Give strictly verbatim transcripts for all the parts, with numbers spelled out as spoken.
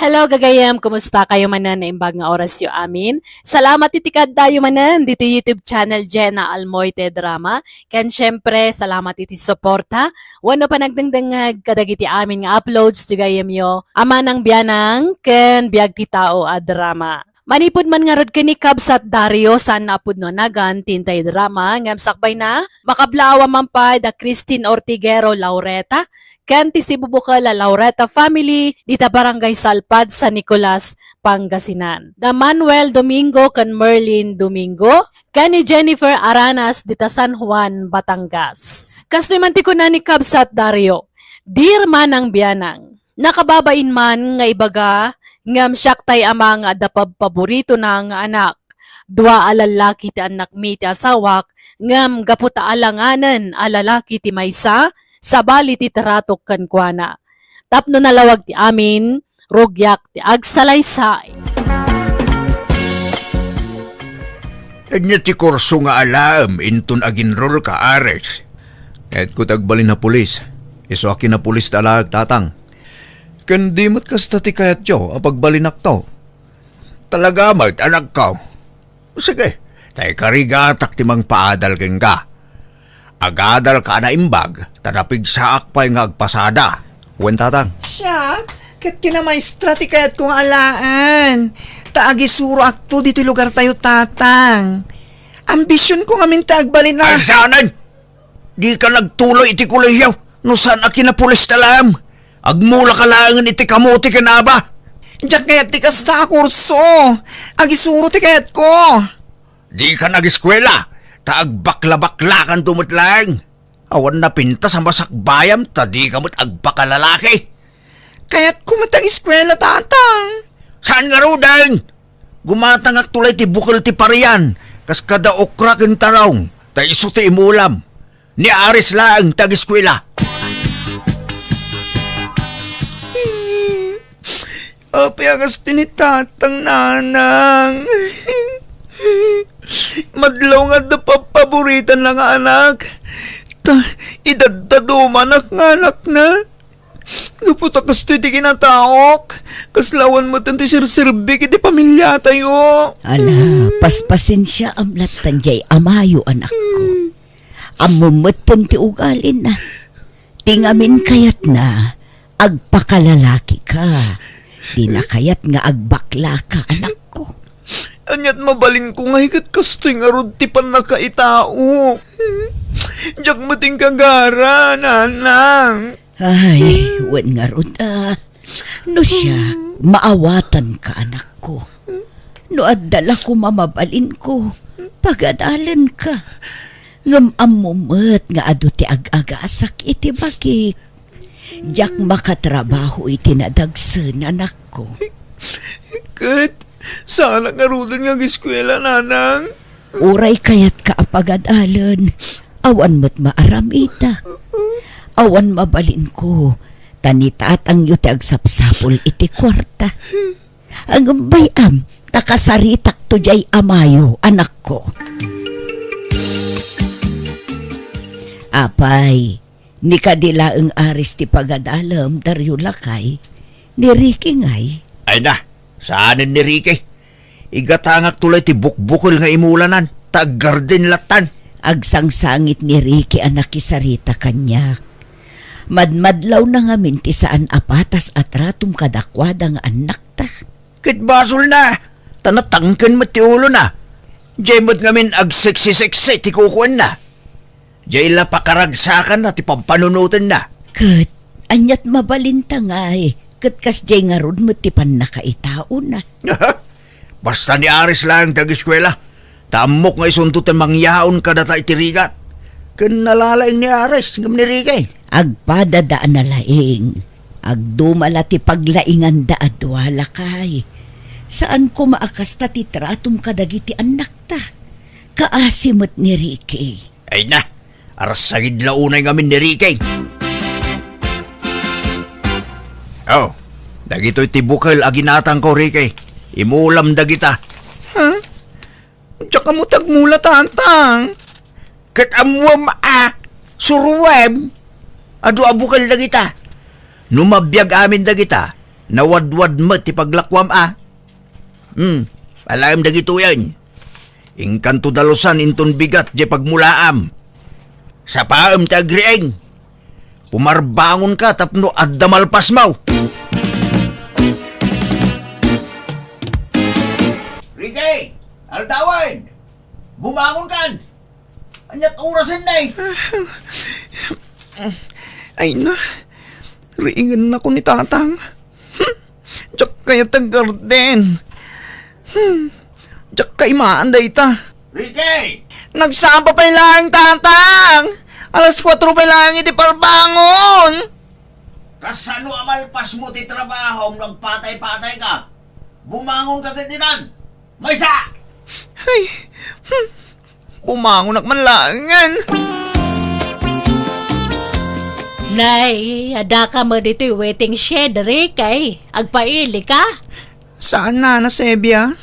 Hello, gagayem. Kumusta kayo manen? Naimbag nga oras yo amin. Salamat iti kaddayo manen dito YouTube channel Jenna Almoite Drama. Ken syempre, salamat iti suporta wenno panagdengdengngeg kadagiti amin nga uploads ti gayem yo, Amanang Bianang ken Biag ti Tao a drama. Manipud man ngarud ken ni Kabsat Dario, saan a pudno a nagan ti intay drama, ngem sakbay na, makablaawa man pay da Christine Ortiguero Laureta, ken ti sibubukel a Laureta family, dita Barangay Salpad, San Nicolas, Pangasinan. Da Manuel Domingo ken Merlin Domingo, ken ni Jennifer Aranas, dita San Juan, Batangas. Kastoy man ti kuna ni Kabsat Dario, Dear Manang Bianang, nakababain man nga ibaga, ngem siak tay ama nga adda pabpaboritona nga anak. Dua a lallaki ti annakmi ti asawak, ngem gapu ta alanganen a lalaki ti maysa, sabali ti tratok kenkuana. Tapno nalawag ti amin, rugiak ti agsalaysay. Ania ti kurso nga alaem inton aginrol ka, Aris? Kayatko ti agbalin a pulis. Isu a kinapulis ti alaek, Tatang. Ken di met kasta ti kayatyo a pagbalinakto. Talaga met, anakko. Sige, ta ikarigatak ti mangpaadal kenka. Agadalka a naimbag, ta napigsaak pay nga agpasada. Wen, Tatang. Siak, ket kinamaestra ti kayatko nga alaen. Ta agisuroakto ditoy lugartayo, Tatang. Ambisionko ngamin ti agbalin a Ay, saanen? Dika nagtuloy iti kolehiyo no saan a kinapulis ti alaem. Agmulaka laengen iti kamote ken aba. Diak kayat ti kasta a kurso. Agisuro ti kayatko. Dika nagiskuela, ta agbaklabaklakanto met laeng. Awan napintas a masakbayam ta dika met agpakalalaki. Kayatko met agiskuela, Tatang. Saan ngaruden? Gumatangakto lay ti bukel ti parian, kas kada okra ken tarong, ta isu ti imulam. Ni Aris laeng ti agiskuela. Apay a kasta ni Tatang, Nanang? Madlaw nga adda pabpaboritanna nga anak. Ta, idaddadumanak nga anakna. Gapu ta kastoy ti kinataok, kasla awan metten ti serserbik iti pamiliatayo. Ala, paspasensiaam latta diay amayo, anakko. Ammom metten ti ugalina. Ti ngamin kayatna, agpakalalakika. Dina kayat nga agbaklaka, anakko. Ania't mabalinko ngay ket kastoy ngarud ti pannakaitaok? Diak met inkagara, Nanang. Ay, wen ngarud a. No siak, maawatanka, anakko. No adda la koma mabalinko, pagadalenka. Ngem ammo met nga adu ti ag-agasak iti bagik. Diak makatrabaho iti nadagsen, anakko. Ket, saanak ngaruden nga agiskuela, Nanang? Uray kayatka a pagadalen, awan met maaramidak. Awan mabalinko, ta ni tatangyo ti agsapsapul iti kuarta. Ngem bay-am, ta kasaritakto diay amayo, anakko. Apay, ni kadi laeng Aris ti pagadalem, Dario lakay, ni Ricky ngay? Ay na, saanen ni Ricky. Igatangakto lay ti bukbukel nga imulanan, ta aggardin lattan. Agsangsangit ni Ricky a nakisarita kaniak. Madmadlawna ngamin ti saan a patas a tratom kadakuada nga annakta. Ket basolna, ta natangken met ti ulona. Diay met ngamin agseksi-seksi ti kukuenna. Diay la pakaragsakanna ti pampanunotenna. Ket, ania't mabalinta ngay, ket kasdiay ngarud met ti pannakaitaona. Basta ni Aris laeng ti agiskuela, ta ammok nga isunto ti mangyaon kadata iti rigat. Ken nalalaing ni Aris ngem ni Ricky. Agpadadaana laeng. Agduma la ti paglainganda a dua, lakay. Saan koma a kasta ti tratom kadagiti annakta. Kaasi met ni Ricky. Ay na, arsagid la unay ngamin ni Ricky. Oh, dagitoy ti bukel a ginatangko, Ricky. Imulam dagita. Ha? Diak ammo ti agmula, Tatang. Ket ammuem a, suruem. Adu a bukel dagita. No mabiag amin dagita, Nawadwad met ti paglakuam a. Hmm, alaem dagitoyen. Inkanto dalusan inton bigat diay pagmulaam. Sapaem ti agriing. Pumarbangonka tapno adda malpasmo. Ricky! Aldawen! Bumangonkan! Aniat orasen, nay? Ay na, riingennako ni Tatang. Hmm, diak kayat aggarden. Hmm, diak kaimaan dayta. Ricky! Nagsapa pay laeng, Tatang! Alas kuatro pay laeng iti parbangon! Kasano a malpasmo ti trabahom no agpatay-patayka? Bumangonka ketditan! Maysa! Ay, hmm. Bumangonak man laengen. Nay, addaka met ditoy waiting shed, Ricky. Agpailika? Saan, Nana Sebia.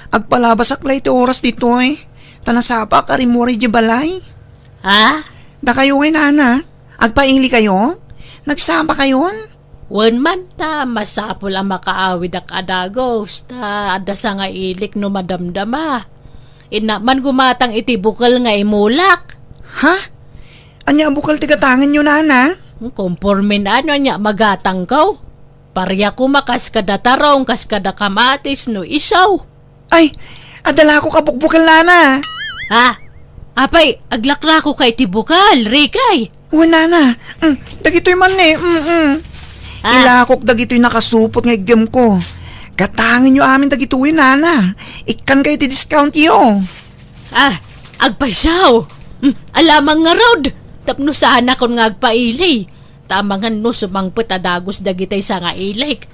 Agpalabasak la iti oras ditoy. Ta nasapaak a rimmuar idiay balay. Ha? Dakayo ngay, Nana. Agpailikayo? Nagsapakayon? Wen man ta masapul a makaawidak a dagus, ta adda sangailik no madamdama. Innak man gumatang iti bukel nga imulak. Ha? Ania a bukel ti gatangenyo, Nana? Kompormen no ania magatangko. Paria koma kas kada tarong, kas kada kamatis no isu. Ay, adda lakok a bukbukel, Nana. Ha? Apay, aglaklako ka iti bukel, Ricky? Wen, Nana. Mm, dagitoy man ni. Mm, mm. Ah. Ilakok dagitoy nakasupot nga iggem ko. Gatangenyo amin dagitoy, Nana. Ikkan kayo ti discount yo. Ah, agpaysaw. Mm, alamang ngarud. Tapno saanakon nga agpaili. Ta amangan no sumangpet a dagus dagitay sangailik.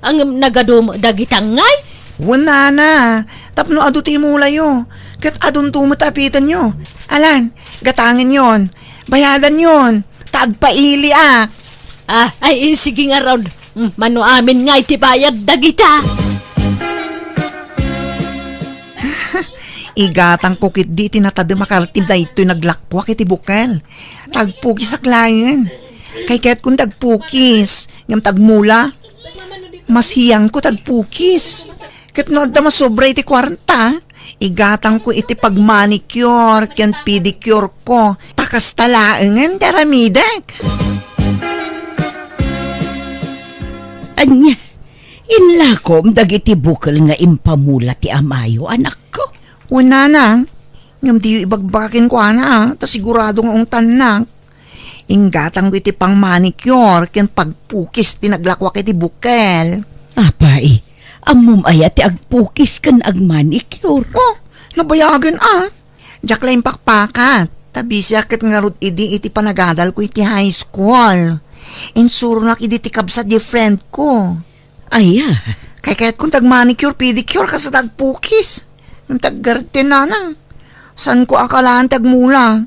Ngem nagadu met dagita ngay? Wen, Nana, tapno adu ti imulayo, ket adunto met apitenyo. Alan, gatangenyon, bayadanyon, ta agpailiak. Ah, ay, sige ngarud. Mm, mano amin ngay ti bayad dagita? Igatangko ketdi ti natadem a kartim daytoy naglakuak iti bukel. Ta agpukisak laeng. Kaykayatkon ti agpukis, ngem ta agmula. Masiangko ti agpukis. Ket no adda masobra iti kuarta, igatangko iti pagmanicure ken pedicure ko. Ta kasta laengen ti aramidek. Ania, ilakom dagiti bukel nga impamula ti amayo, anakko? Wen, Nana. Ngem diyo ibagbaga kenkuana, a, ta sigurado nga ungtannak. Inggatangko iti pangmanicure ken pagpukis ti naglakuak iti bukel. Apay, ammom aya ti agpukis ken agmanicure? Oh, nabayagen a. Diak la impakpakat. Ta bisiak ket ngarud idi iti panagadalko iti high school. Insuronak idi ti kabsat diay friend ko. Aya? Kaykayatkon ti agmanicure, pedicure, kas ta agpukis. Ngem ti aggarden, Nana. Saanko a kalaan ti agmula.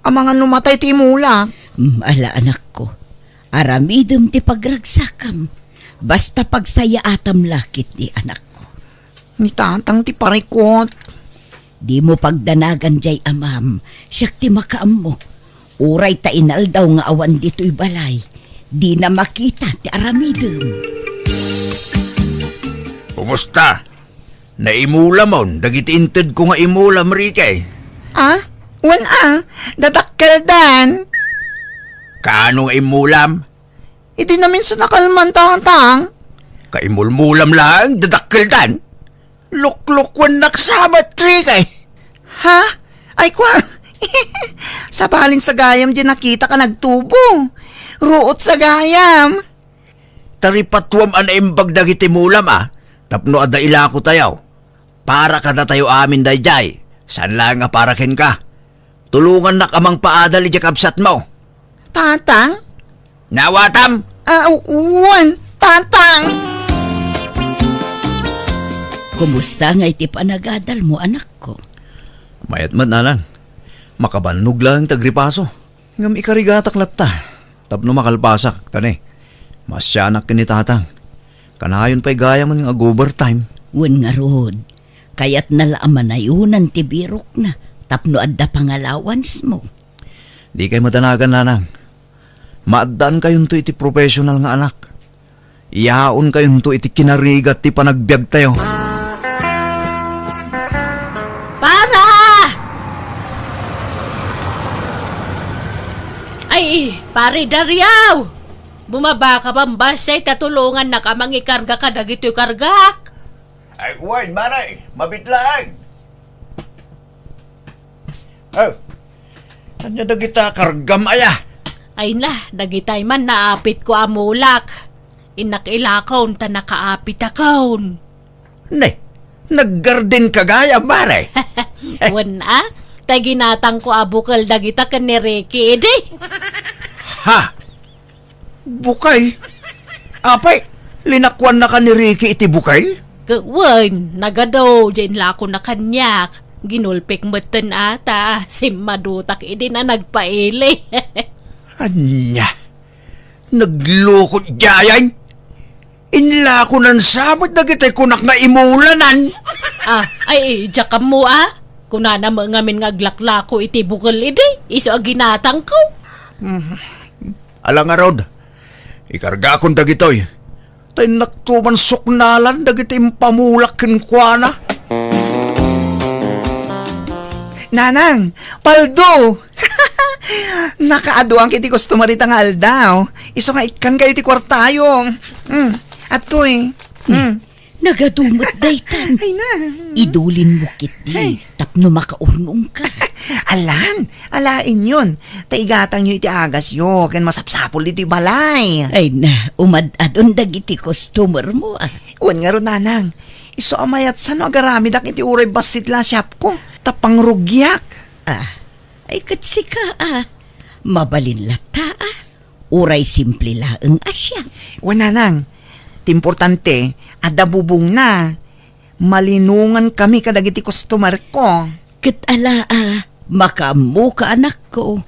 Amangan no matay ti imula. Mm, ala, anakko. Aramidem ti pagragsakam. Basta pagsayaatam la ketdi, anakko. Ni Tatang ti parikut. Dimo pagdanagan diay amam, siak ti makaammo. Uray ta inaldaw nga awan ditoy balay, dina makita ti aramidem. Kumusta? Naimulamon dagiti intedko nga imulam, Ricky? Ah? Wen a, dadakkeldan. Kaano nga imulam? Idi naminsan a kalman, Tatang. Kaimulmulam laeng, dadakkeldan. Luklukwennak sa met, Ricky. Ha? Ay, kwa. Sabalin sa gayam di nakitak a nagtubo. Ruot sa gayam. Taripatuam a naimbag dagiti mulam a, tapno adda ilakotayo. Para kadatayo amin daydiay, saan laeng a para kenka. Tulongannak a mangpaadal idiay kabsatmo. Tatang? Naawatam? Ah, wen, Tatang. Kumusta ngay ti panagadalmo, anakko? Mayat met, Nanang. Makabannog laeng ti agripaso. Ngem ikarigatak latta tapno makalpasak, ta ne, maasianak ken ni Tatang. Kanayon pay gayam nga ag-overtime. Wen ngarud, kayatna la a manayonan ti birokna tapno adda pangalawansmo. Dikay madanagan, Nanang. Maaddankayonto iti professional nga anak. Yaonkayonto iti kinarigat ti panagbiagtayo. Para! Ay, Pare Dario! Bumabaka pambasay ta tulongannaka mangikarga kadagitoy kargak. Ay, wen, Mare, mabit laeng. Oh, ania dagita kargam aya? Ay na, dagitay man naapitko a mulak. Innak ilakon ta nakaapitakon. Ne, naggardenka gayam, Mare? Wen a, ta ginatangko a bukel dagita ken ni Ricky idi. Ha? Bukel? Apay, linakuannaka ni Ricky iti bukel? Ket wen, nagadu, diay inlakona kaniak. Ginulpek metten a ta simmadutak idi na nagpaili. Ania? Naglukot diayen? Inlakonan sa met dagiti kunak nga imulanan. Ah, ay, diak ammo a. Kunana met ngamin nga aglaklako iti bukel idi, isu a ginatangko. Mhm. Ala ngarud, ikargakon dagitoy. Ta innakto man suknalan dagiti impamulak kenkuana. Nanang, paldo! Nakaaduan iti customer ita nga aldaw. Isu nga ikkankayo ti kuartayo. Mm, adtoy. Mm. Nagadu met daytan. Ay na. Idulinmo ketdi. Ay. Tapno makaurnongka. Alan, alaenyon. Ta igatangyo iti agasyo, ken masapsapul iti balay. Ay na, umad-adon dagiti customermo, ah. Wen ngarud, Nanang. Isu a mayat sano agaramidak iti uray bassit la a shopko. Ta pangrugiak. Ah, ay ket sika, ah. Mabalin latta, ah. Uray simple laeng a siak. Wen, Nanang, ti importante, adda bubongna. Malinongan kami kadagiti customerko. Ket ala a, makaammoka, anakko.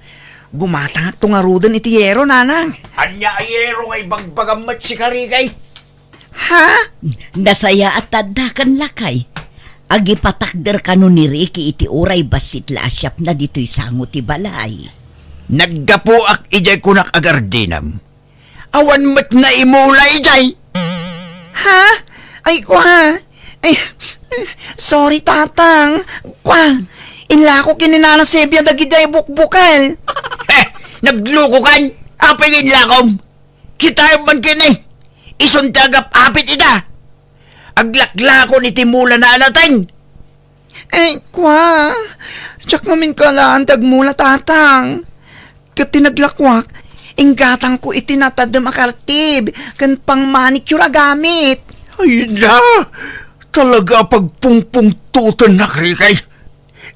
Gumatangakto ngaruden iti yero, Nanang. Ania a yero nga ibagbagam met sika, Ricky? Ha? Nasayaat ta addakan, lakay. Agipatakder kano ni Ricky iti uray bassit la a shopna ditoy sango ti balay. Naggapuak idiay kunak a gardenam. Awan met naimula idiay. Ha? Ay, kwa. Ay, sorry, Tatang. Kwa. Inlako ken ni Nana Sebia dagidiay bukbukel. He, naglukokan. Apay nga inlakom? Kitaem man kini. Isun ti agap-apit ita. Aglaklakon iti mulana a nateng. Eh, kwa, diak ngamin kalaan ti agmula, Tatang. Ket ti naglakuak, inggatangko iti natadem a kartib ken pangmanicure a gamit. Ay na, talaga a pagpungpungtotennak, Ricky.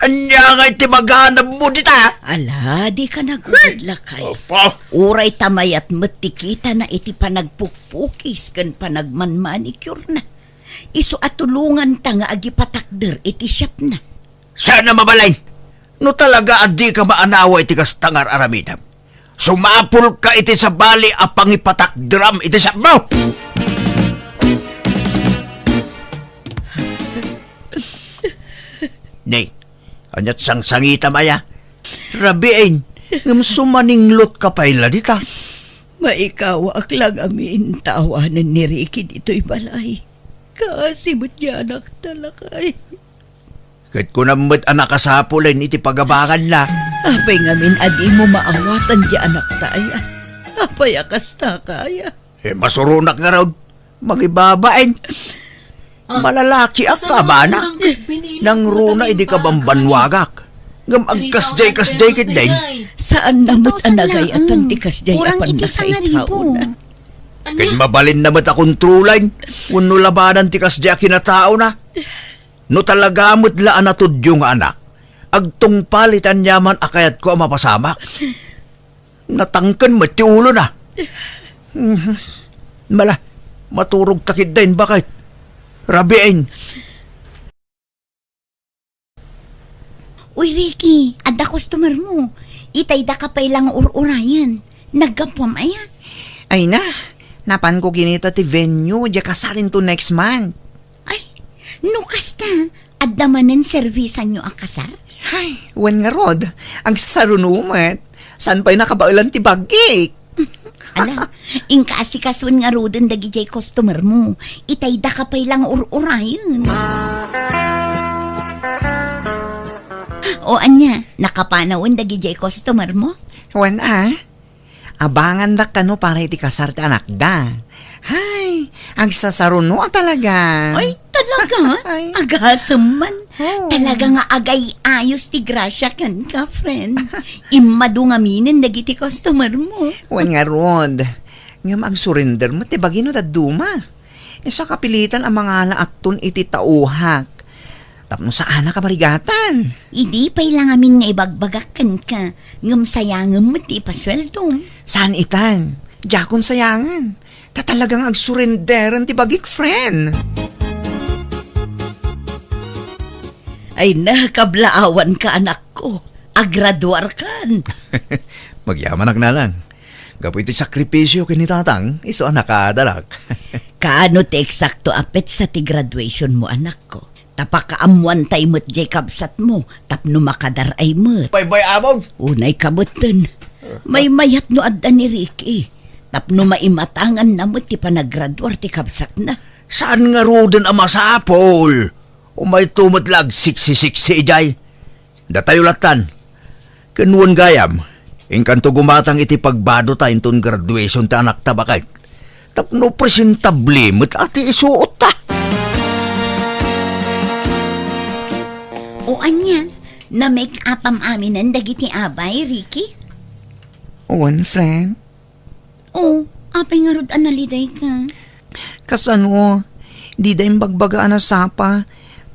Ania ngay ti maganabmo dita? Ala, dika nagubod, lakay. Apa? Uray ta mayat met ti kitana iti panagpukpukis ken panagmanmanicure na. Isu a tulonganta nga agipatakder iti shopna. Saan a mabalin? No talaga a dika maanawa iti kasta nga ar-aramidem, sumapulka iti sabali a pangipatakderam iti shopmo! Nay, aniat sangsangitam aya? Rabiin, ngem sumaninglotka pay la dita. Maikawaak la ngamin ta awanen ni Ricky ditoy balay. Kaasi met ti anakta, lakay. Ket kunam met a nakasapulen iti pagabanganna. Apay ngamin a dimo maawatan ti anakta aya? Apay a kasta kaya? Eh, masuronak ngarud. Mangibabain. Ah, malalaki a kamana. Nangruna idi kabambanwagak. Ngem agkasdiay-kasdiay ketdin. Saan na met a nagayatan ti kasdiay a pannakaitaona. Ket mabalinna met a kontrolan wenno labanan ti kasdiay a kinataona. No talaga met la a natudyo nga anak, agtungpal iti aniaman a kayatko a mapasamak. Natangken met ti ulona. Mhm. Mala, maturogta ketdin baket. Rabiin. Uy, Ricky, adda customer mo. Itayda ka pay la nga ur-urayen. Naggapuam aya? Ay na, napanko kinita ti venue, diay kasarinto next month. Ay, no kasta, adda manen servisanyo a kasar? Ay, wen ngarud, agsaruno met. Saan pay nakabaelan ti bagik? Ala, inka asikasuen ngaruden dagidiay customer mo. Itay daka pay lang ur-urayen. O ania, nakapanawen dagidiay customer mo? Wen a, abangandak kano para iti kasar ti anakda. Hay, agsasaruno a talaga. Ay, talaga? Ay. Agasem man. Oh. Talaga nga agay-ayos ti grasia kenka, friend. Immadu ngaminen dagiti customer mo. Wen ngarud, ngem agsurrender met ti bagi no dadduma. Isu a kapilitan a mangalaakton iti tauhak. Tapno saanak a marigatan. Idi pay la ngamin nga ibagbagak kenka, ngem sayangem met ti ipasueldom. Saan itan? Diakon sayangen. Ta talaga nga agsurrenderen ti bagik, friend. Ay na, kablaawanka, anakko. Agraduarkan. Magyamanak, nanang. Gapu iti sakripisio ken ni tatang, isu a nakaadalak. Kaano ti eksakto a petsa ti graduation mo, anakko? Ta pakaammuantay met diay kabsatmo tapno makadar-ay met. Baybay-amon. Unay kabetten. Maymayat no adda ni Ricky. Tapno maimatanganna met ti panagraduar ti kabsatna. Saan ngaruden a masapul? Umayto met la agsiksi-siksi idiay. Datayo lattan. Ken wen gayam, inkanto gumatang iti pagbadota inton graduation ti anakta, baket. Tapno presentable met a ti isuotta. O ania, na-make upam aminen dagiti abay, Ricky? Wen, friend. O, apay ngarud a nalidayka? Kasano, dida imbagbaga a nasapa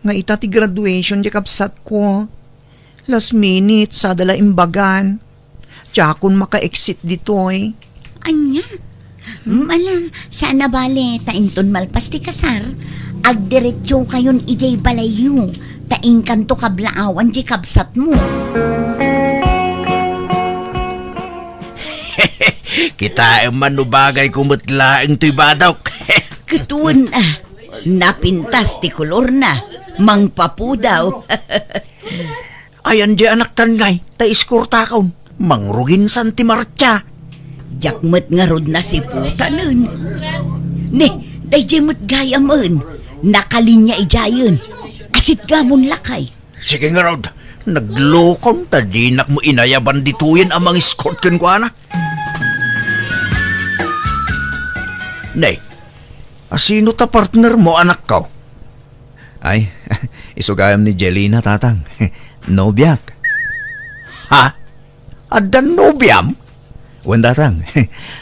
nga ita ti graduation ti kabsatko. Last minute, sada la imbagan. Diakon maka-exit ditoy. Ania? Hmm, ala, saan a bale, ta inton malpas ti kasar, agdiretsokayon idiay balayyo, ta inkanto kablaawan diay kabsatmo. Kitaem man no bagayko met laeng toy badok. Ket wen, ah, napintas ti kolorna, mangpapudaw. Ayan diay anaktan ngay, ta iskortakon. Mangruginsan ti martsa. Diak met ngarud nasiputanen. Ne, daydiay met gayamen. Nakalinya idiayen. Asitgamon lakay. Sige ngarud, naglokon ta dinak mo inayaban ditoyen a mangiskort kenkuana. Ne, asino ta partner mo, anakko? Ay, isu gayam ni Jelina, tatang. Nobiak. Ha? Adda nobiam? Wen, tatang.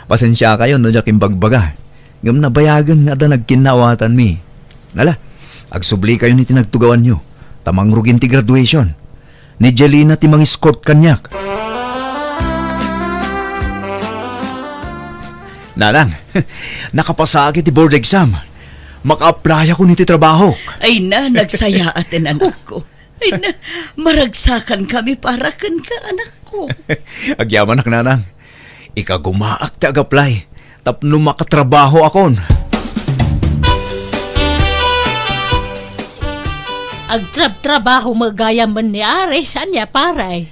Pasensiakayon no diak imbagbaga. Ngem nabayagen nga adda nagkinnaawatanmi. Ala, agsublikayon iti nagtugawanyo, ta mangrugin ti graduation. Ni Jelina ti mangiskort kaniak. Nanang, nakapasaak iti board exam. Maka-applyakon iti trabahok. Ay na, nagsayaaten, anakko. Ay na, maragsakankami para kenka, anakko. Agyamanak, nanang. Ikagumaak ti ag-apply tapno makatrabahoakon. Agtrabtrabaho met gayamen ni Aris, ania, pare?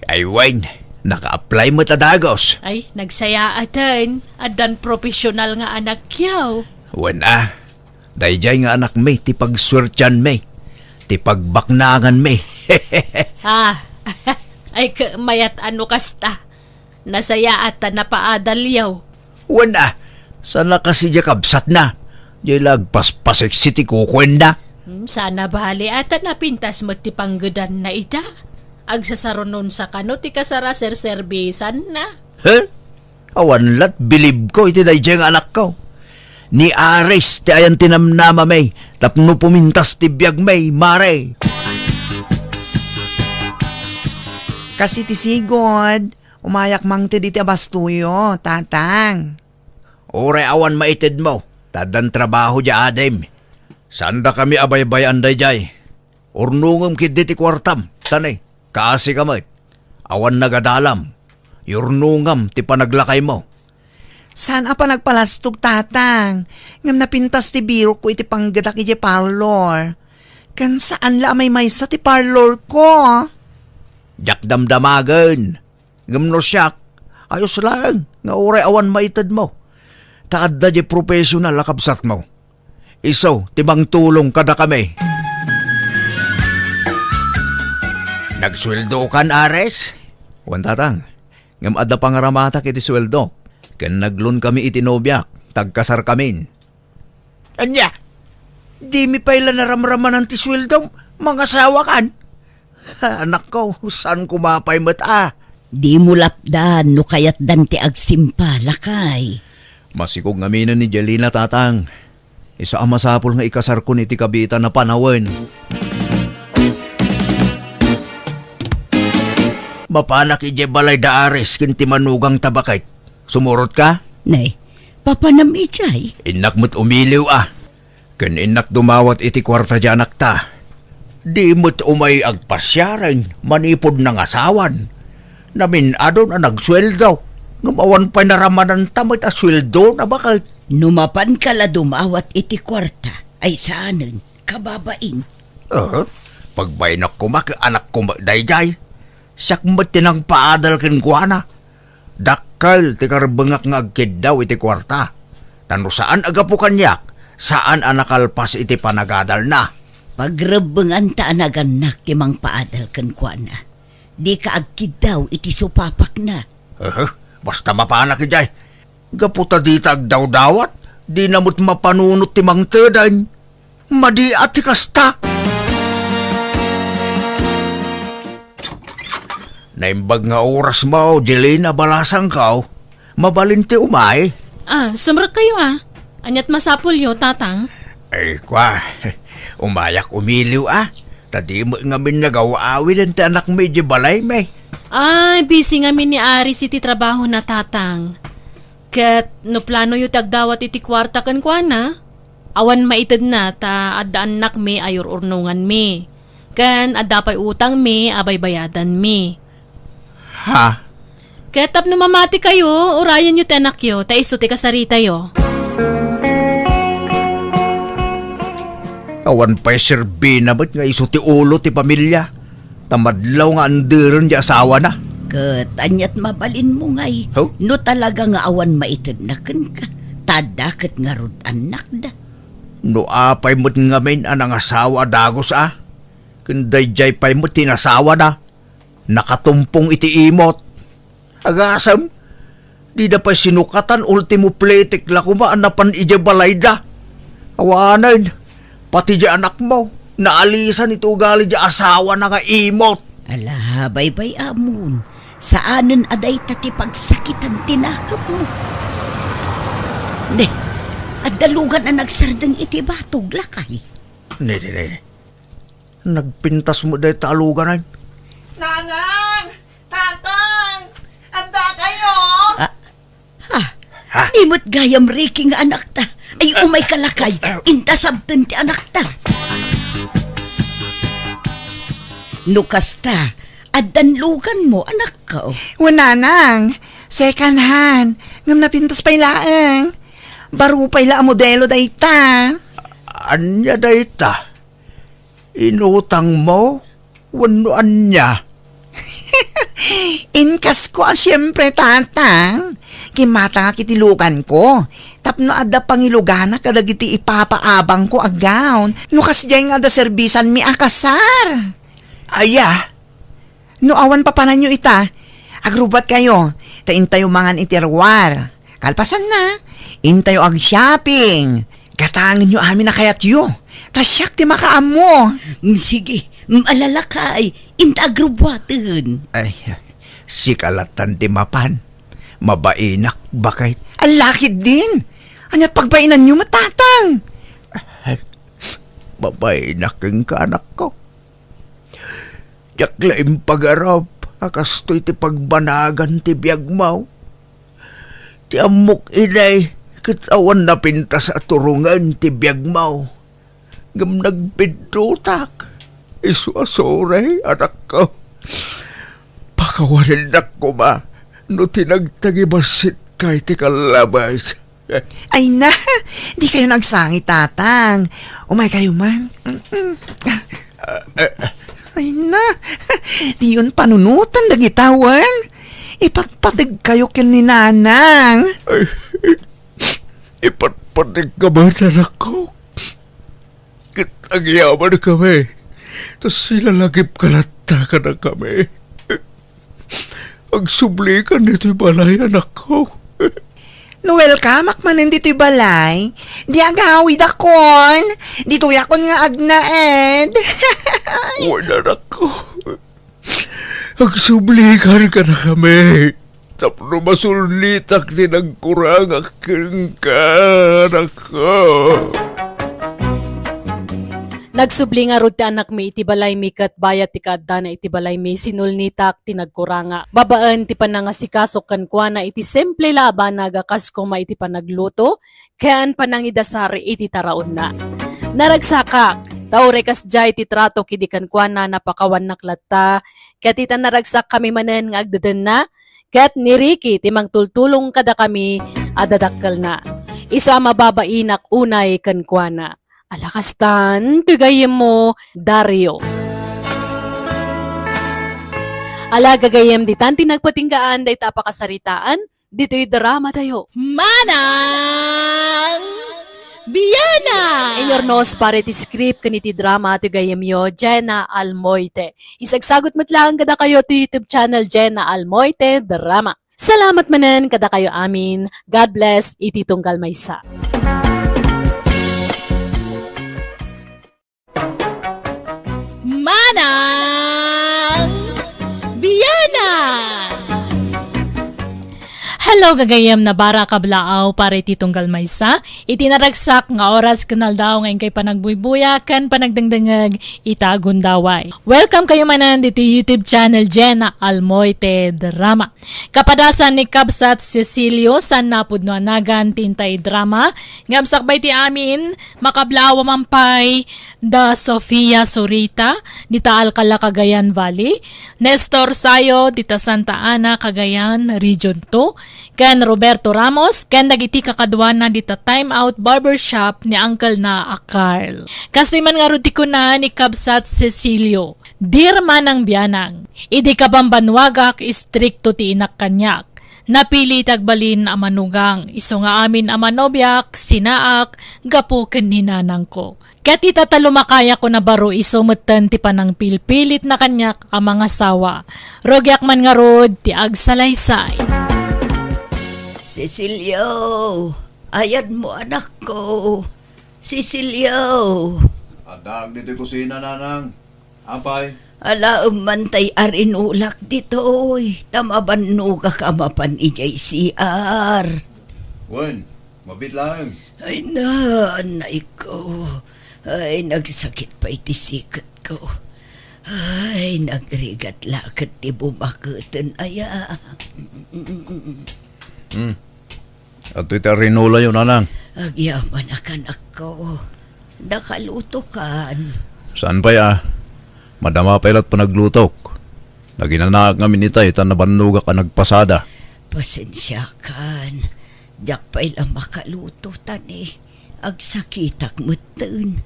Ay wen, naka-apply met a dagus. Ay, nagsayaaten. Addan professional nga anakyo. Wen a, daydiay nga anakmi ti pagsuertianmi, ti pagbaknanganmi. Ah, ay, mayat a no kasta. Nasayaat ta napaadalyo. Wen a, saan a kasi diay kabsatna. Diay la agpaspaseksi ti kukuenda. Hmm, saan a bale a ta napintas met ti panggedanna ita. Agsasarunonsa kano ti kasar a serserbisanna. He? Awan lat bilibko iti daydiay nga anakko. Ni Aris ti ayan ti namnamami tapno pumintas ti biagmi, mare. Kasi ti sigud, umayak mangted iti abastoyo, tatang. Uray awan maitedmo, ta addan trabaho diay adim. Saandakami a baybay-an daydiay. Urnongem ketdi ti kuartam, ta ne, kaasika met. Awan nagadalam. Yurnongam ti panaglakaymo. Saan a panagpalastog, tatang, ngem napintas ti birokko iti panggedak idiay parlor. Ken saan la a maymaysa ti parlorko. Diak damdamagen. Ngem no siak, Ayos laeng nga uray awan maitedmo. Ta adda diay professional a kabsatmo. Isu ti mangtulong kadakami. Nagsueldokan, Aris? Wen, Tatang. Ngem adda pangaramatak iti sueldok, ken nag-loan kami iti nobiak, ta agkasarkamin. Ania? Dimi pay la naramramanan ti sueldom? Mangasawakan? Anakko, saan koma pay met a? Dimo lapdan no kayatdan ti agsimpa, lakay. Masikog ngamin ni Jelina, Tatang. Isu a masapul nga ikasarkon iti kabiitan a panawen. Mapanak idiay balay da Aris ken ti manugangta baket. Sumurotka? Nay, papanam idiay? Innak met umiliw a. Ken innak dumawat iti kuarta ti anakta. Di met umay agpasiaren manipud nangasawan. Namin-adun a nagsueldo, ngem awan pay naramananta met a sueldona baket. No mapanka la dumawat iti kuarta, ay saanen, kababain. Eh, pagbainak koma ket anakko met daydiay. Siak met ti nangpaadal kenkuana. Dakkel ti karebbengak nga agkiddaw iti kuarta. Ta no saan a gapu kaniak, saan a nakalpas iti panagadalna. Pagrebbenganta a nagannak ti mangpaadal kenkuana. Dika agkiddaw iti supapakna. Eh, basta mapanak idiay. Gapu ta dita agdawdawat, dina met mapanunot ti mangteden. Madi a ti kasta. Naimbag nga orasmo, Jelina, balasangko. Mabalin ti umay? Ah, sumrekkayo a. Ania't masapulyo, Tatang? Ay, kua, umayak umiliw a. Ta di met ngamin nagaw-awiden ti anakmi idiay balaymi. Ay, busy ngamin ni Aris iti trabahona, Tatang. Ket no planoyo ti agdawat iti kuarta kenkuana, awan maitedna ta adda annakmi a ur-urnonganmi, ken adda pay utangmi a baybayadanmi. Ha? Ket tapno mamatikayo, urayenyo ti anakyo, ta isu ti kasaritayo. Awan pay serbina met nga isu ti ulo ti pamilia. Ta madlaw nga anderen ti asawana. Ket ania't mabalinmo ngay? Huh? No talaga nga awan maitedna kenka, ta adda ket ngarud annakda. No apay met ngamin a nangasawa a dagus a, ken daydiay pay met ti nasawana, nakatumpong iti imot. Agasem, dida pay sinukatan, ultimo pletek la koma a napan idiay balayda. Awanen, pati diay anakmo, naalisan iti ugali diay asawana nga imot. Ala, baybay-amon, saanen a dayta ti pagsakitan ti nakemmo. Ne, adda lugan a nagsardeng iti batog, lakay. Ne, ne, ne, ne. Nagpintas met dayta a lugan, ay. Nanang! Tatang! Adda kayo? Ah, ha? Ha? Ni met gayam Ricky nga anakta. Ay, umayka lakay. Inta sabten ti anakta. No kasta, addan luganmo, anakko. Wen, Nanang, second hand. Ngem napintas pay laeng. Baro pay la a modelo dayta. Ania dayta? Inutangmo wenno ania? Inkasko a siempre, Tatang. Kimmatangak iti luganko tapno adda pangiluganak kadagiti ipapaabangko a gown no kasdiay nga adda serbisanmi a kasar. Aya? No awan papananyo ita, agrubbuatkayo, ta intayo mangan iti ruar. Kalpasanna, intayo ag-shopping. Gatangenyo amin a kayatyo, ta siak ti makaammo. Mm, sige, mm, ala lakay, inta agrubbuaten. Ay, sika lattan ti mapan. Mabainak, baket. Ala ketdin. Ania't pagbainanyo met, Tatang? Ay, mabainak kenka, anakko. Diak la impagarop a kastoy ti pagbanagan ti biagmo. Ti ammok idi, ket awan napintas a turongen ti biagmo. Ngem nagpiddutak. Isu a sorry, anakko. Pakawanennak koma no ti nagtagibassit ka iti kallabes. Ay na, dikayo agsangit, Tatang. Umaykayo man. Mm-mm. Ay na, diyon panunotan dagita wen. Ipatpateg kayo ken ni Nanang. Ay, ipatpatikka met, anakko. Ket agyamankami, ta silalagipka latta kadakami. Agsublikan ditoy balay, anakko. No welcomeak manen ditoy balay, di agawidakon. Ditoyakon nga agnaed. Wen, anakko. Agsublikan kadakami. Tapno masulnitak ti nagkurangak kenka, anakko. Nagsubli ngarud ti anakmi iti balaymi ket bayat ti kaaddana iti balaymi, sinulnitak ti nagkurangak. Babaen ti panangasikasok kenkuana iti simple la a banag a kas koma iti panagluto ken panangidasar iti taraonna. Naragsakak, ta uray kasdiay ti tratok idi kenkuana, napakawannak latta, ket ita naragsakkami manen nga agdedenna, ket ni Ricky ti mangtultulong kadakami a dadakkelna. Isu a mababainak unay kenkuana. Ala kastan, ti gayyemmo, Dario. Ala gagayyem, ditan ti nagpatinggaan dayta a pakasaritaan, ditoy drama tayo. Manang Biana! Inurnos para iti script ken iti drama ti gayyemyo, Jenna Almoite. Isagsagut met laeng kadakayo ti YouTube channel, Jenna Almoite Drama. Salamat manen kadakayo amin. God bless iti tunggal maysa. Manang Biana! Hello, gagayyem, nabara kablaaw para iti tunggal maysa. Iti naragsak nga oras ken aldaw nga inkay panagbuybuya ken panagdengdengeg ita a gundaway. Welcome kayo manen ditoy YouTube channel Jenna Almoite Drama. Kapadasan ni Kabsat Cecilio, saan napudno a nagan ti intay drama, ngem sakbay ti amin, makablaaw a mampay da Sofia Sorita, dita Alcala, Cagayan Valley, Nestor Sayo, dita Santa Ana, Cagayan, Region two, ken Roberto Ramos, ken dagiti kakaduana dita Time Out Barbershop ni uncle na a Carl. Kastoy man ngarud ti kuna ni Kabsat Cecilio, Dear Manang Bianang, idi kabambannuagak, istrikto ti inak kaniak. Napili ti agbalin a manugang, isu nga amin a manobiak, sinaak, gapu ken ni nanangko. Ket ita ta lumakayakon a baro, isu metten ti panangpilpilitna kaniak a mangasawa. Rugiak man ngarud ti agsalaysay. Cecilio, ayadmo, anakko. Cecilio. Addaak ditoy kusina, nanang. Apay? Alaem man tay arinulak ditoy, ta mabannogak a mapan idiay C R. Wen, mabiit laeng. Ay, nanayko. Ay, nagsakit pay ti siketko. Ay, nagrigat la ket ti bumaketen aya. Hmm. Adtoy ti arinulayo, nanang. Agyamanak, anakko. Nakalutokan. Saan pay a? Madama pay la't panaglutok. Naginanaak ngamin itay ta nabannogak a nagpasada. Pasensiakan. Diak pay la makaluto, ta ni agsakitak metten.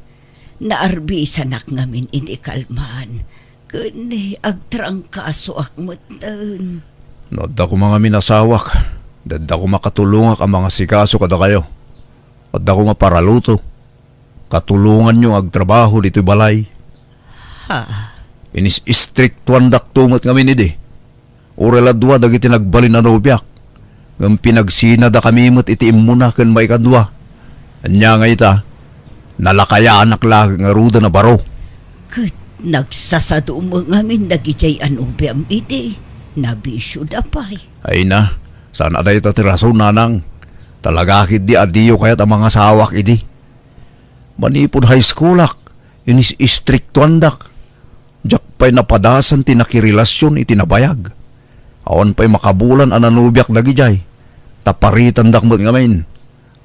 Naarbisanak ngamin idi kalman. Ken agtrangkasoak metten. No adda koma ngamin asawak, adda koma katulongak a mangasikaso kadakayo. Adda koma paraluto. Katulonganyo nga agtrabaho ditoy balay. Ha? Inis-istriktuandakto met ngamin idi. Uray la dua dagiti nagbalin a nobiak, ngem pinagsinadakami met iti immuna ken maikadua. Ania nga ita, nalakayanak la ngaruden a baro. Ket nagsasadu met ngamin dagidiay a nobiam idi, nabisioda pay. Ay na, saan a dayta ti rason, nanang. Talaga ketdi a diyo kayat a mangasawak idi. Manipud high schoolak, inis-istriktuandak. Diak pay napadasan ti nakirelasion iti nabayag. Awan pay makabulan a nanobiak dagidiay. Taparitandak met ngamin.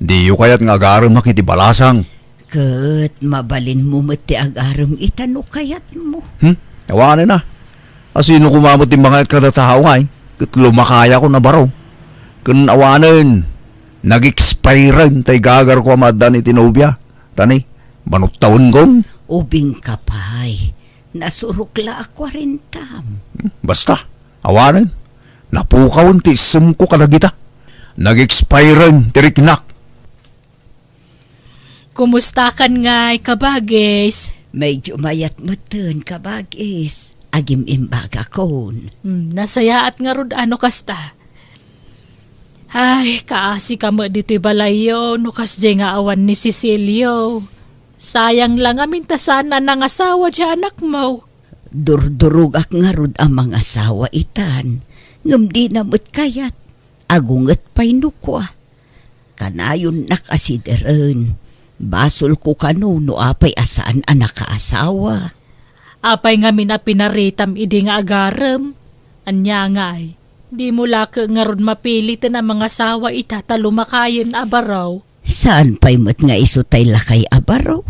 Diyo kayat nga agaremak iti balasang. Ket mabalinmo met ti agarem ita no kayatmo. Hmm? Awanen a. Asino koma met ti mangayat kada tao ngay? Ket lumakayakon a baro. Ken awanen, nag-expiren tay gagarko a maaddaan iti nobia. Ta ni, manuttawenkon. Ubingka pay. Nasurok la a kuarentam. Hmm, basta, awanen. Napukawen ti issemko kadagita. Nag-expiren ti riknak. Kumustakan ngay, kabagis? Medyo mayat metten, kabagis. Agim-imbagakon. Hmm, nasayaat ngarud a no kasta. Ay, kaasi ka met ditoy balayyo, no kasdiay nga awan ni Cecilio. Sayang la ngamin ta saan a nangasawa diay anakmo. Durdurogak ngarud a mangasawa itan, ngem dina met kayat. Agunget pay no kua. Kanayonnak a sideren. Basolko kano no apay a saan a nakaasawa. Apay ngamin a pinaritam idi nga agarem? Ania ngay, dimo la ket ngarud mapiliten a mangasawa ita ta lumakayen a baro? Saan pay met nga isu tay lakay a baro?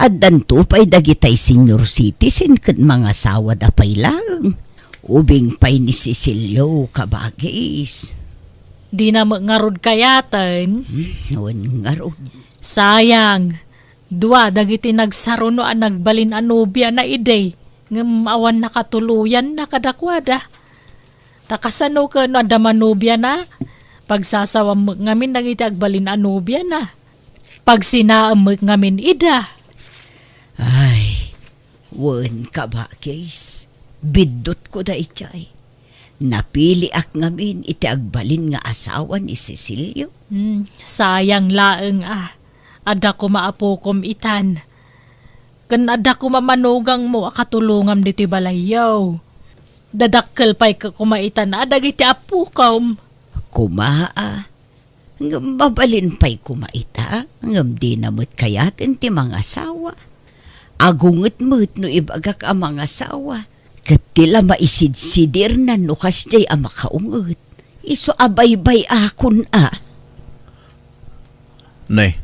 Addanto pay dagitay senior citizen ket mangasawada pay laeng. Ubing pay ni Cecilio, kabagis. Dina met ngarud kayaten? Hmm, wen ngarud. Sayang. Dua dagiti nagsaruno a nagbalin a nobiana idi, ngem awan nakatuloyanna kadakuada. Ta kasano ken no adda manobiana? Pagsasawam met ngamin dagiti agbalin a nobiana. Pagsinaem met ngamin ida. Ay, wen, kabagis. Biddutko daydiay. Napiliak ngamin iti agbalin nga asawa ni Cecilio. Hmm, sayang laeng a. Adda koma apokom itan. Ken adda koma manugangmo a katulongam ditoy balayyo. Dadakkel pay ka koma itan a dagiti apokom. Koma a. Ngem mabalin pay koma ita, ngem dina met kayaten ti mangasawa. Agunget met no ibagak a mangasawa, ket ti la maisidsidirnan no kasdiay a makaunget. Isu a baybay-akon a. Ne,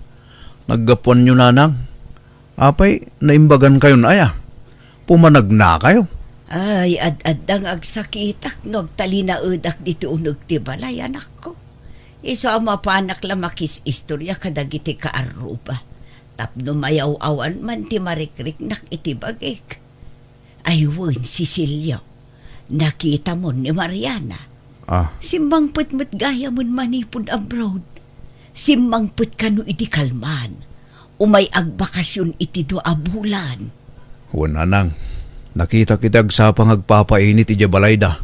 naggapuanyo, nanang? Apay, naimbagankayon aya? Pumanagnakayo? Ay, ad-adda nga agsakitak no agtalinaedak ditoy uneg ti balay, anakko. Isu a mapanak la makis-istorya kadagiti kaarruba tapno mayaw-awan man ti marikriknak iti bagik. Ay wen, Cecilio, nakitamon ni Mariana. Ah. Simmangpet met gayamen manipud abroad. Simmangpet kano idi kalman. Umay agbakasyon iti dua a bulan. Wen, nanang, nakitak iti agsapa nga agpapainit idiay balayda.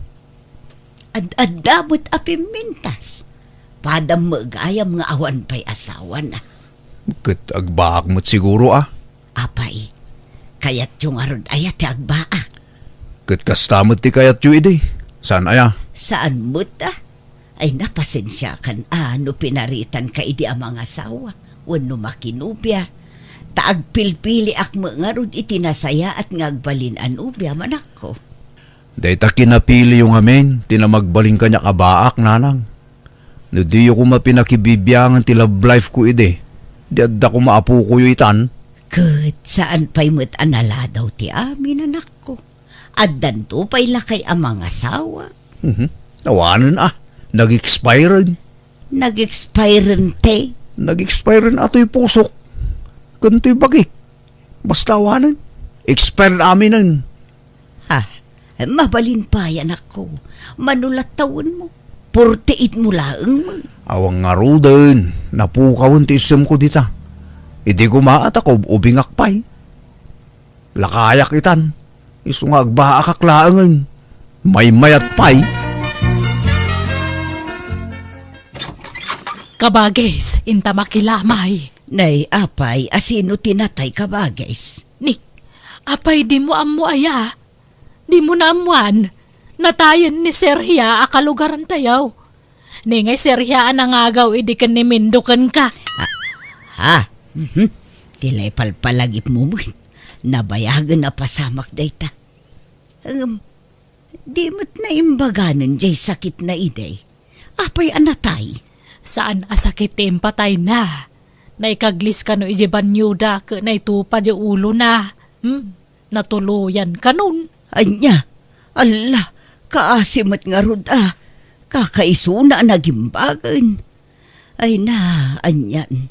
Ad-adda met a pimmintas. Padam met gayam nga awan pay asawana. Ket agbaak met siguro a. Apay, kayatyo ngarud aya ti agbaak? Ket kasta met ti kayatyo idi. Saan aya? Saan met a? Ay, napasensiakan a no pinaritanka idi a mangasawa wenno makinobia. Ta agpilpiliak met ngarud iti nasayaat nga agbalin a nobia, manakko. Dayta kinapiliyo ngamin ti namagbalin kaniak a baak, nanang. No diyo koma pinakibibiangan ti love life ko idi, di adda koma apokoyo itan. Ket saan pay met a naladaw ti amin, anakko. Addanto pay lakay a mangasawa. Mhm. Awanen a, nag-expiren. Nag-expiren ti? Nag-expiren a toy pusok. Ken toy bagik. Basta awanen. Expired aminen. Ha, mabalin pay, anakko. Mano la tawenmo? Forty-eight mo laeng met. Awan ngaruden, napukawen ti isemko dita. Idi koma a ta kaub-ubingak pay. Lakayak itan. Isu nga agbaakak laengen. Maymayat pay. Kabagis, inta makilamay. Nay, apay, asino ti natay, kabagis? Ni, apay, dimo ammo aya? Dimo naammoan? Natayen ni Serhia a kalugarantayo. Ni ngay Serhia a nangagaw idi ken ni Mindo kenka. Ah, ha? Mhm. Ti la ipalpalagipmo met. Nabayagen a pasamak dayta. Ngem, di met naimbaganen jay sakitna idi. Apay a natay? Saan a sakit ti impatayna. Naikaglis kano idiay banyoda ket naitupa diay ulona. Hmm? Natuloyan kanon. Ania? Alla, kaasi met ngarud a. Kakaisuna a nagimbagen. Ay na, anian.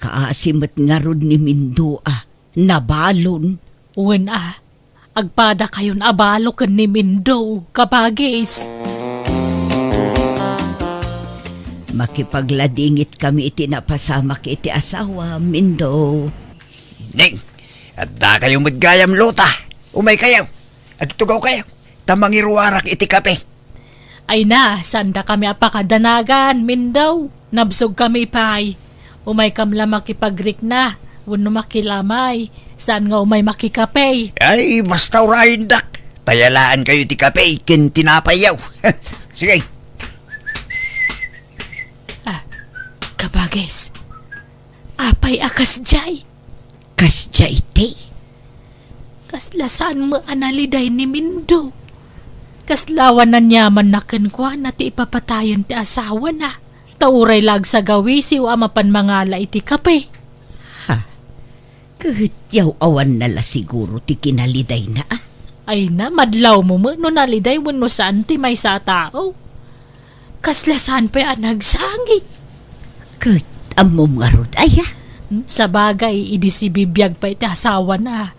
Kaasi met ngarud ni Mindo a. Nabalon. Wen a. Agpadakayon a balo ken ni Mindo, kabagis. Makipagladingit kami iti napasamak iti asawa, Mindo. Neng, adda kayo met gayam, Lota. Umay kayo. Agtugaw kayo. Ta mangiruarak iti kape. Ay na, saan da kami a pakadanagan, Mindo. Nabsog kami pay. Umay kam la makipagrikna, wenno makilamay. Saan nga umay makikape. Ay, basta urayendak. Tayalaan kayo ti kape, ken tinapay yaw. Sige. Ah, kabagis. Apay a kasdiay? Kasdiay ti? Kasla saan met a naliday ni Mindo. Kasla awan aniamanna kenkuana ti ipapatayen ti asawana. Ta uray la agsagawisiw a mapan mangala iti kape. Ha? Ket yaw awanna la siguro ti kinalidayna, a? Ay na, madlawmo met no naliday wenno saan ti maysa a tao. Kasla saan pay a nagsangit. Ket ammom ngarud, aya? Hmm, sabagay, idi sibibiag pay ti asawana,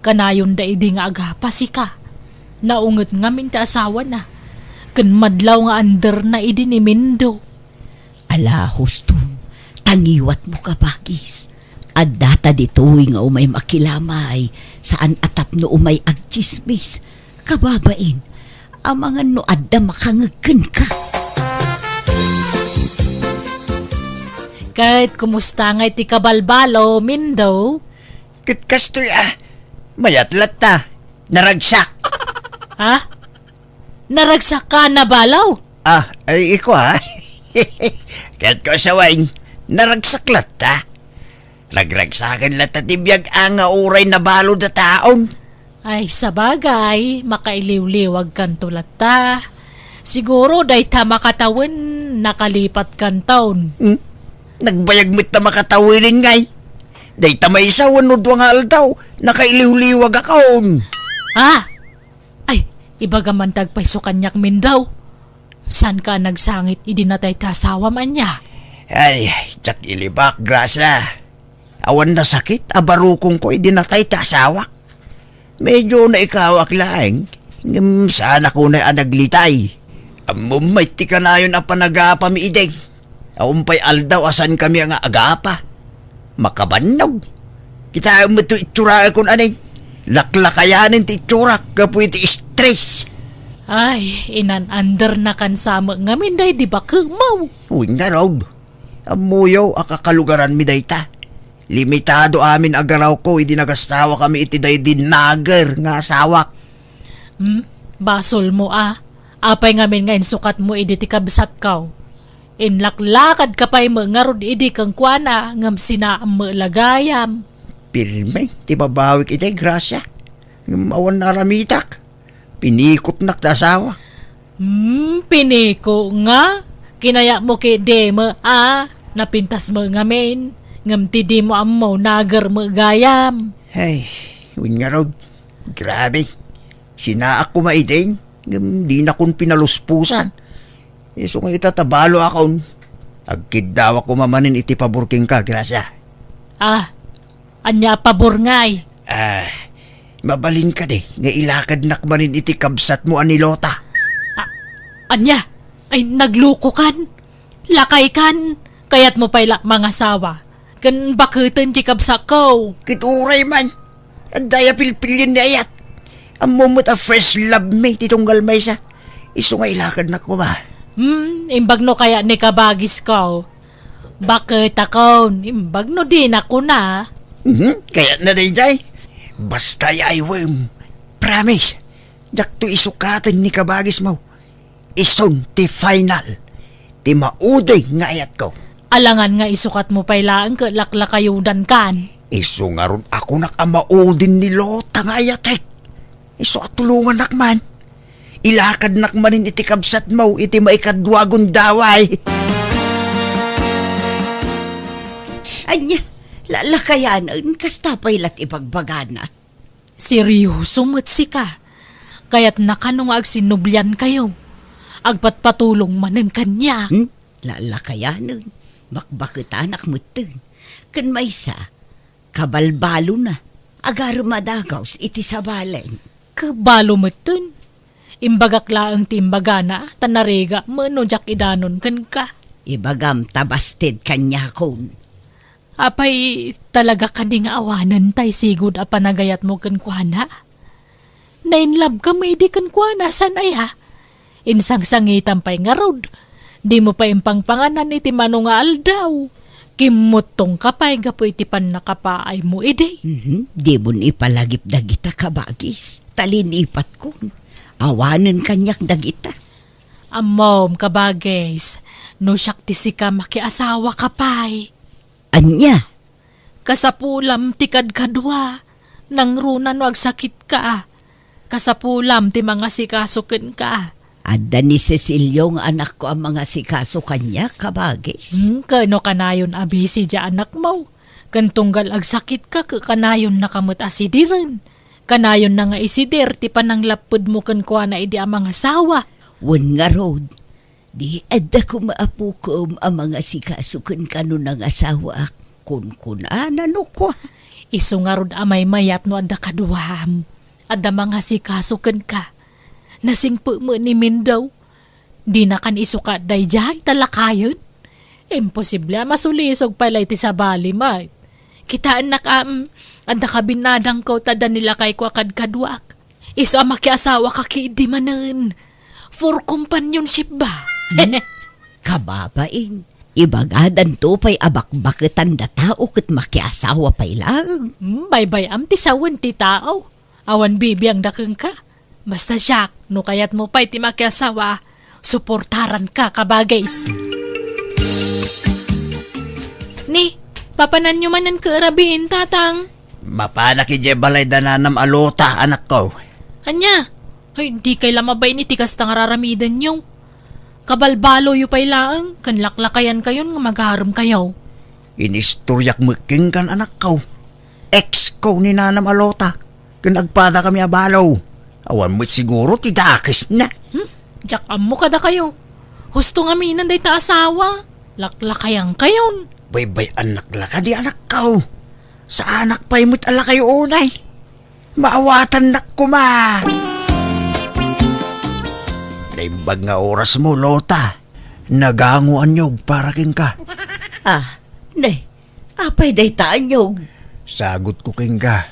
kanayonda idi nga agapa sika. Naunget ngamin ti asawana. Ken madlaw nga anderna idi ni Mindo. Ala, huston, tangiwatmo, kabagis. Adda ta ditoy nga umay makilamay, saan a tapno umay agtsismis. Kababain, amangan no adda makangeg kenka. Ket kumusta ngay ti kabalbalo, Mindo? Ket kastoy a, mayat latta. Naragsak. Ha? Naragsak ka, nabalo? Ah, ay, iko, ha? Ket ko sawen, naragsak latta. Ragragsaken latta ti biag a nga uray nabalo da taon. Ay, sabagay, makailiwliwag kanto latta. Siguro dayta makatawen, nakalipat kanton. Hmm? Nagbayag met ta makatawen ngay. Dayta maysa wenno dua nga aldaw, nakailiwliwag akon. Ha? Ay, ibaga man dagpay so kaniak, Mindo. Saan ka nagsangit idi natay ti asawam, ania? Ay, diak ilibak, Gracia. Awan nasakit a barukongko idi natay ti asawak. Medyo naikawak laeng, ngem saan a kunay a naglitay. Ammom met ti kanayon a panagapami idi. Awan pay aldaw a saankami nga agapa. Makabannog. Kitaem met ti itsurakon, ani. Laklakayanen ti itsurak gapu iti stress. Ay, inan-undernakan sa met ngamin daydi bakemaw. Wen ngarud. Ammoyo a kakalugaranmi dayta. Limitado amin a garawko idi nagasawakami iti daydi nager nga asawak. Hmm? Basolmo a. Apay ngamin nga insukatmo idi ti kabsatko? Inlaklakadka pay met ngarud idi kenkuana ngem sinaam met la gayam. Pirme ti babawik iti, Gracia. Ngem awan naaramitak. Pinikotnak ti asawa. Hmm, piniko nga? Kinayatmo ket di met a napintas met ngamin, ngem ti dimo ammo, nager met gayam. Ay, wen ngarud. Grabe. Sinaak koma idin, ngem dinakon pinaluspusan. Isu nga ita ta balo akon. Agkiddawak koma manen iti pabor kenka, Gracia. Ah, ania a pabor ngay? Ah, mabalin kadi nga ilakadnak manen iti kabsatmo a ni Lota? Ah, ania? Ay, naglukokan? Lakaykan? Kayatmo pay la mangasawa ken baketen ti kabsatko? Ket uray man, adda aya pilpilien ni ayat. Ammom met a first love mi ti tunggal maysa. Isu nga ilakadnak koma. Hmm, imbag no kayat ni kabagisko. Baketakon, imbag no dina kuna. Mhm, kayatna daydiay. Basta yaywem. Promise, diakto isukaten ni kabagismo. Isun ti final, ti maudi nga ayatko. Alangan nga isukatmo pay laeng ket laklakayudankan. Isu ngarud a kunak a maudin ni Lota nga ayatek. Isu a tulongannak man. Ilakadnak manen iti kabsatmo iti maikadua a gundaway. Ania, lalakayanen, kasta pay la ti ibagbagana. Serioso met sika. Kayatna kano nga agsinnubliankayo? Agpatpatulong manen kaniak. Hmm? Lalakayanen, bakbaketanak metten. Ken maysa, kabalbalona, agarem a dagaws iti sabalen. Kabalo metten. Imbagak laeng ti imbagana, ta narigat met no diak idanon kenka. Ibagam ta basted kaniakon. Apay, talaga kadi nga awanen tay sigud a panagayatmo kenkuana? Nainlabka met idi kenkuana, saan aya? Insangsangitam pay ngarud. Dimo pay impangpanganan iti mano nga aldaw. Kimmuttongka pay gapu iti pannakapaaymo idi. Mhm. Dimon ipalagip dagita, kabagis. Ta linipatkon. Awanen kaniak dagita. Ammom, kabagis, no siak ti sika, makiasawaka pay. Ania? Kasapulam ti kadkadua. Nangruna no agsakitka. Kasapulam ti mangasikaso kenka. Adda ni Cecilio nga anakko a mangasikaso kaniak, kabagis. Hmm, ken no kanayon a busy diay anakmo. Ken tunggal agsakitka, ket kanayonnaka met a sidiren. Kanayonna nga isidir ti pananglappedmo kenkuana idi a mangasawa. Wen ngarud, di adda koma apokem a mangasikaso kenka no nangasawaak, kunkunana no kua. Isu ngarud a maymayat no adda kaduam. Adda mangasikaso kenka. Nasingpet met ni Mindaw. Dinakan isukat daydiay ta lakayen. Imposible a masulisog pay la iti sabali met. Kitaennak a, mm, adda kabinnadangko ta adda ni lakayko a kadkaduak. Isu a makiasawaka ketdi manen. For companionship ba? Hmm? Kababain, ibagadanto pay a bakbaketan da tao ket makiasawa pay laeng. Hmm, baybay-am ti sawen ti tao. Awan bibiangda kenka. Basta siak, no kayatmo pay ti makiasawa, suportaranka, kabagis. Ni, papananyo manen ket rabiin, tatang? Mapanak idiay balay da nanam a Lota, anakko. Ania? Ay, dikay la mabain iti kasta nga raramidenyo. Kabalbaloyo pay laeng, ken laklakayankayon nga magaremkayo. Inistoriak met kenkan, anakko. Ex ko ni nanam a Lota, ken agpadakami a balo. Awan met siguro ti dakesna. Hmm? Diak ammo kadakayo. Husto ngamin dayta asawa. Laklakayankayon. Baybay-annak la kadi, anakko. Saanak pay met a lakayo unay. Maawatannak koma. Naimbag nga orasmo, Lota. Nagango a niyog para kenka. Ah, ne, apay dayta a niyog? Sagutko kenka.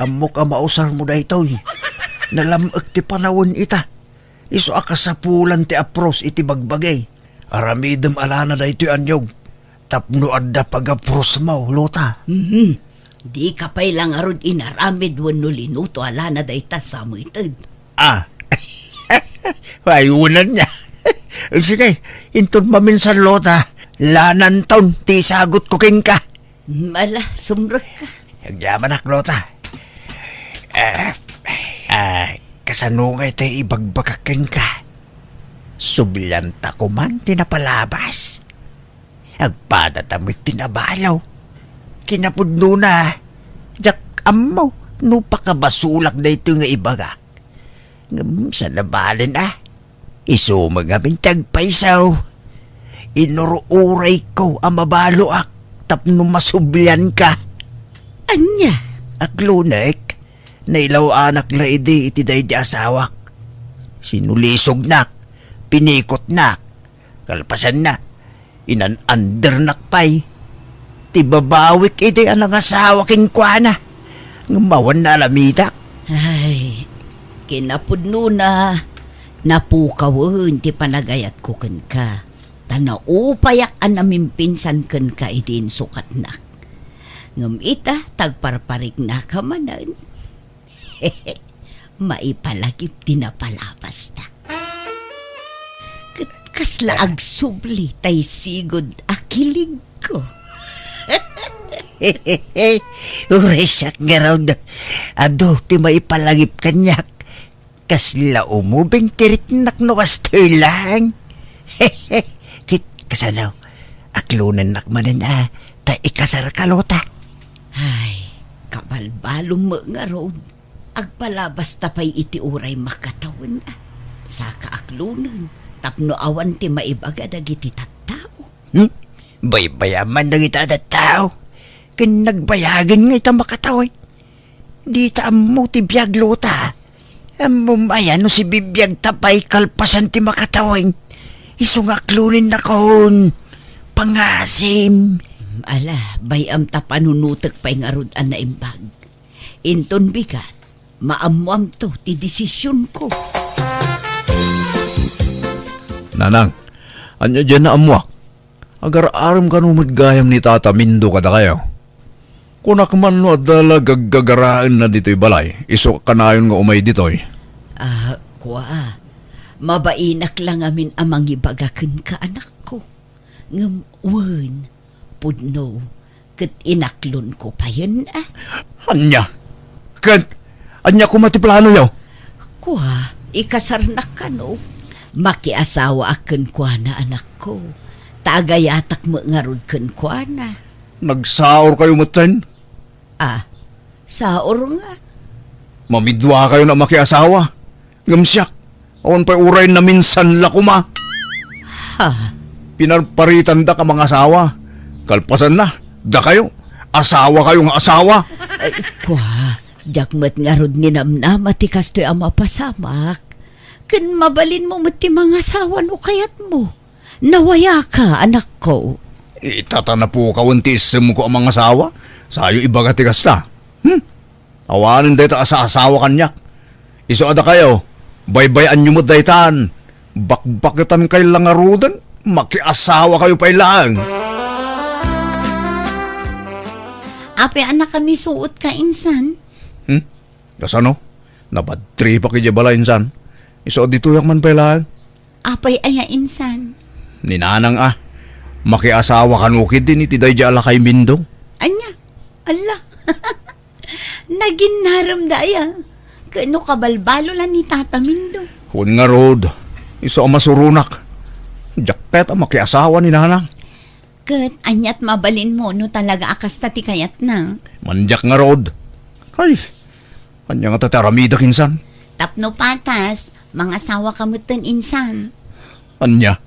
Ammok a mausarmo daytoy. Nalam-ek ti panawen ita. Isu a kasapulan ti apros iti bagbagi. Aramidem a lana daytoy a niyog. Tapno adda pagaprosmo, Lota. Mhm. Dika pay la ngarud inaramid wenno linuto a lana dayta, sameted. Ah. Ay, unan niya. Sige, inton maminsan, Lota. Lananton ti isagutko kenka. Mala, sumrekka. Agyamanak, Lota. Ah, ah, kasano nga iti ibagbagak kenka? Sublianta koman ti napalabas. Agpadata met ti nabalo. Kinapudnona, diak ammo no pakabasolak daytoy nga ibagak. Ngem saan a balen a. Isu met ngamin ti agpayso. Inur-urayko a mabaloak tapno masublianka. Ania? Aklonek, nailaw-anak la idi iti daydi asawak. Sinulisognak, pinikotnak, kalpasanna, inan-andernak pay. Ti babawik idi a nangasawa kenkuana, ngem awan naalamidak. Ay, kinapudnona, napukawen ti panagayatko kenka, ta naupayak a namimpinsan kenka idi insukatnak. Ngem ita, tagparpariknaka manen. Maipalagip ti napalabasta. Ket kasla agsubli tay sigud a kiligko. Uray siak ngarud, adu ti maipalagip kaniak. Kasla umubing ti riknak no kastoy laeng. Ket kasano, aklonennak manen a ta ikasarka, Lota. Ay, kabalbalom met ngarud. Agpalabasta pay iti uray makatawen a. Saka aklonen tapno awan ti maibaga dagiti tattao. Hmm? Baybayam man dagiti a tattao. Ken nagbayagen nga ita makatawen. Dita ammo ti biag, Lota. Ammom aya no sibibiagta pay kalpasan ti makatawen? Isu nga aklonennakon. pangasim. Ala, bay-am ta panunutek pay ngarud a naimbag. Inton bigat, maammoamto ti desisionko. Nanang, ania diay naammoak? Agar-arem kano met gayam ni Tata Mindo kadakayo? Kunak man no adda la gaggagaraenna ditoy balay, isu kanayon nga umay ditoy. Ah, kua, mabainak la ngamin a mangibaga kenka, anakko. Ngem wen, pudno, ket inaklonko payen, a? Ania? Ket ania koma ti planoyo? Kua, ikasarnak kano? Makiasawaak kenkuana, anakko. Ta agayatak met ngarud kenkuana. Nagsaorkayo metten? Ah, saor nga. Mamiduakayon a makiasawa. Ngem siak, awan pay uray naminsan la koma. Ha? Pinarparitandak a mangasawa. Kalpasanna, dakayo, asawakayo nga asawa. Ay, kua, diak met ngarud ninamnama ti kastoy a mapasamak. Ken mabalinmo met ti mangasawa no kayatmo. Nawayaka, anakko. Ita ta napukawen ti issemko a mangasawa. Sayo ibaga ti kasta. Hmm? Awanen dayta a saasawa kaniak. Isu a dakayo, baybay-anyo met daytan. Bakbaketankay la ngaruden, makiasawakayo pay laeng. Apay a nakamisuotka insan? Hmm? Kasano? Nabadtripak idiay balay insan. Isu a ditoyak man pay laeng. Apay aya insan? Ni Nanang a, makiasawa kano ketdin iti daydiay a lakay Mindo. Ania? Alla. Naginnarem da aya. Ket no kabalbalo la ni Tata Mindo. Wen ngarud, isu a masuronak. Diak kayat a makiasawa ni Nanang. Ket aniat mabalinmo no talaga a kasta ti kayatna? Mandiak ngarud. Ay, ania ngata ti aramidek insan? Tapno patas, mangasawaka metten insan. Ania?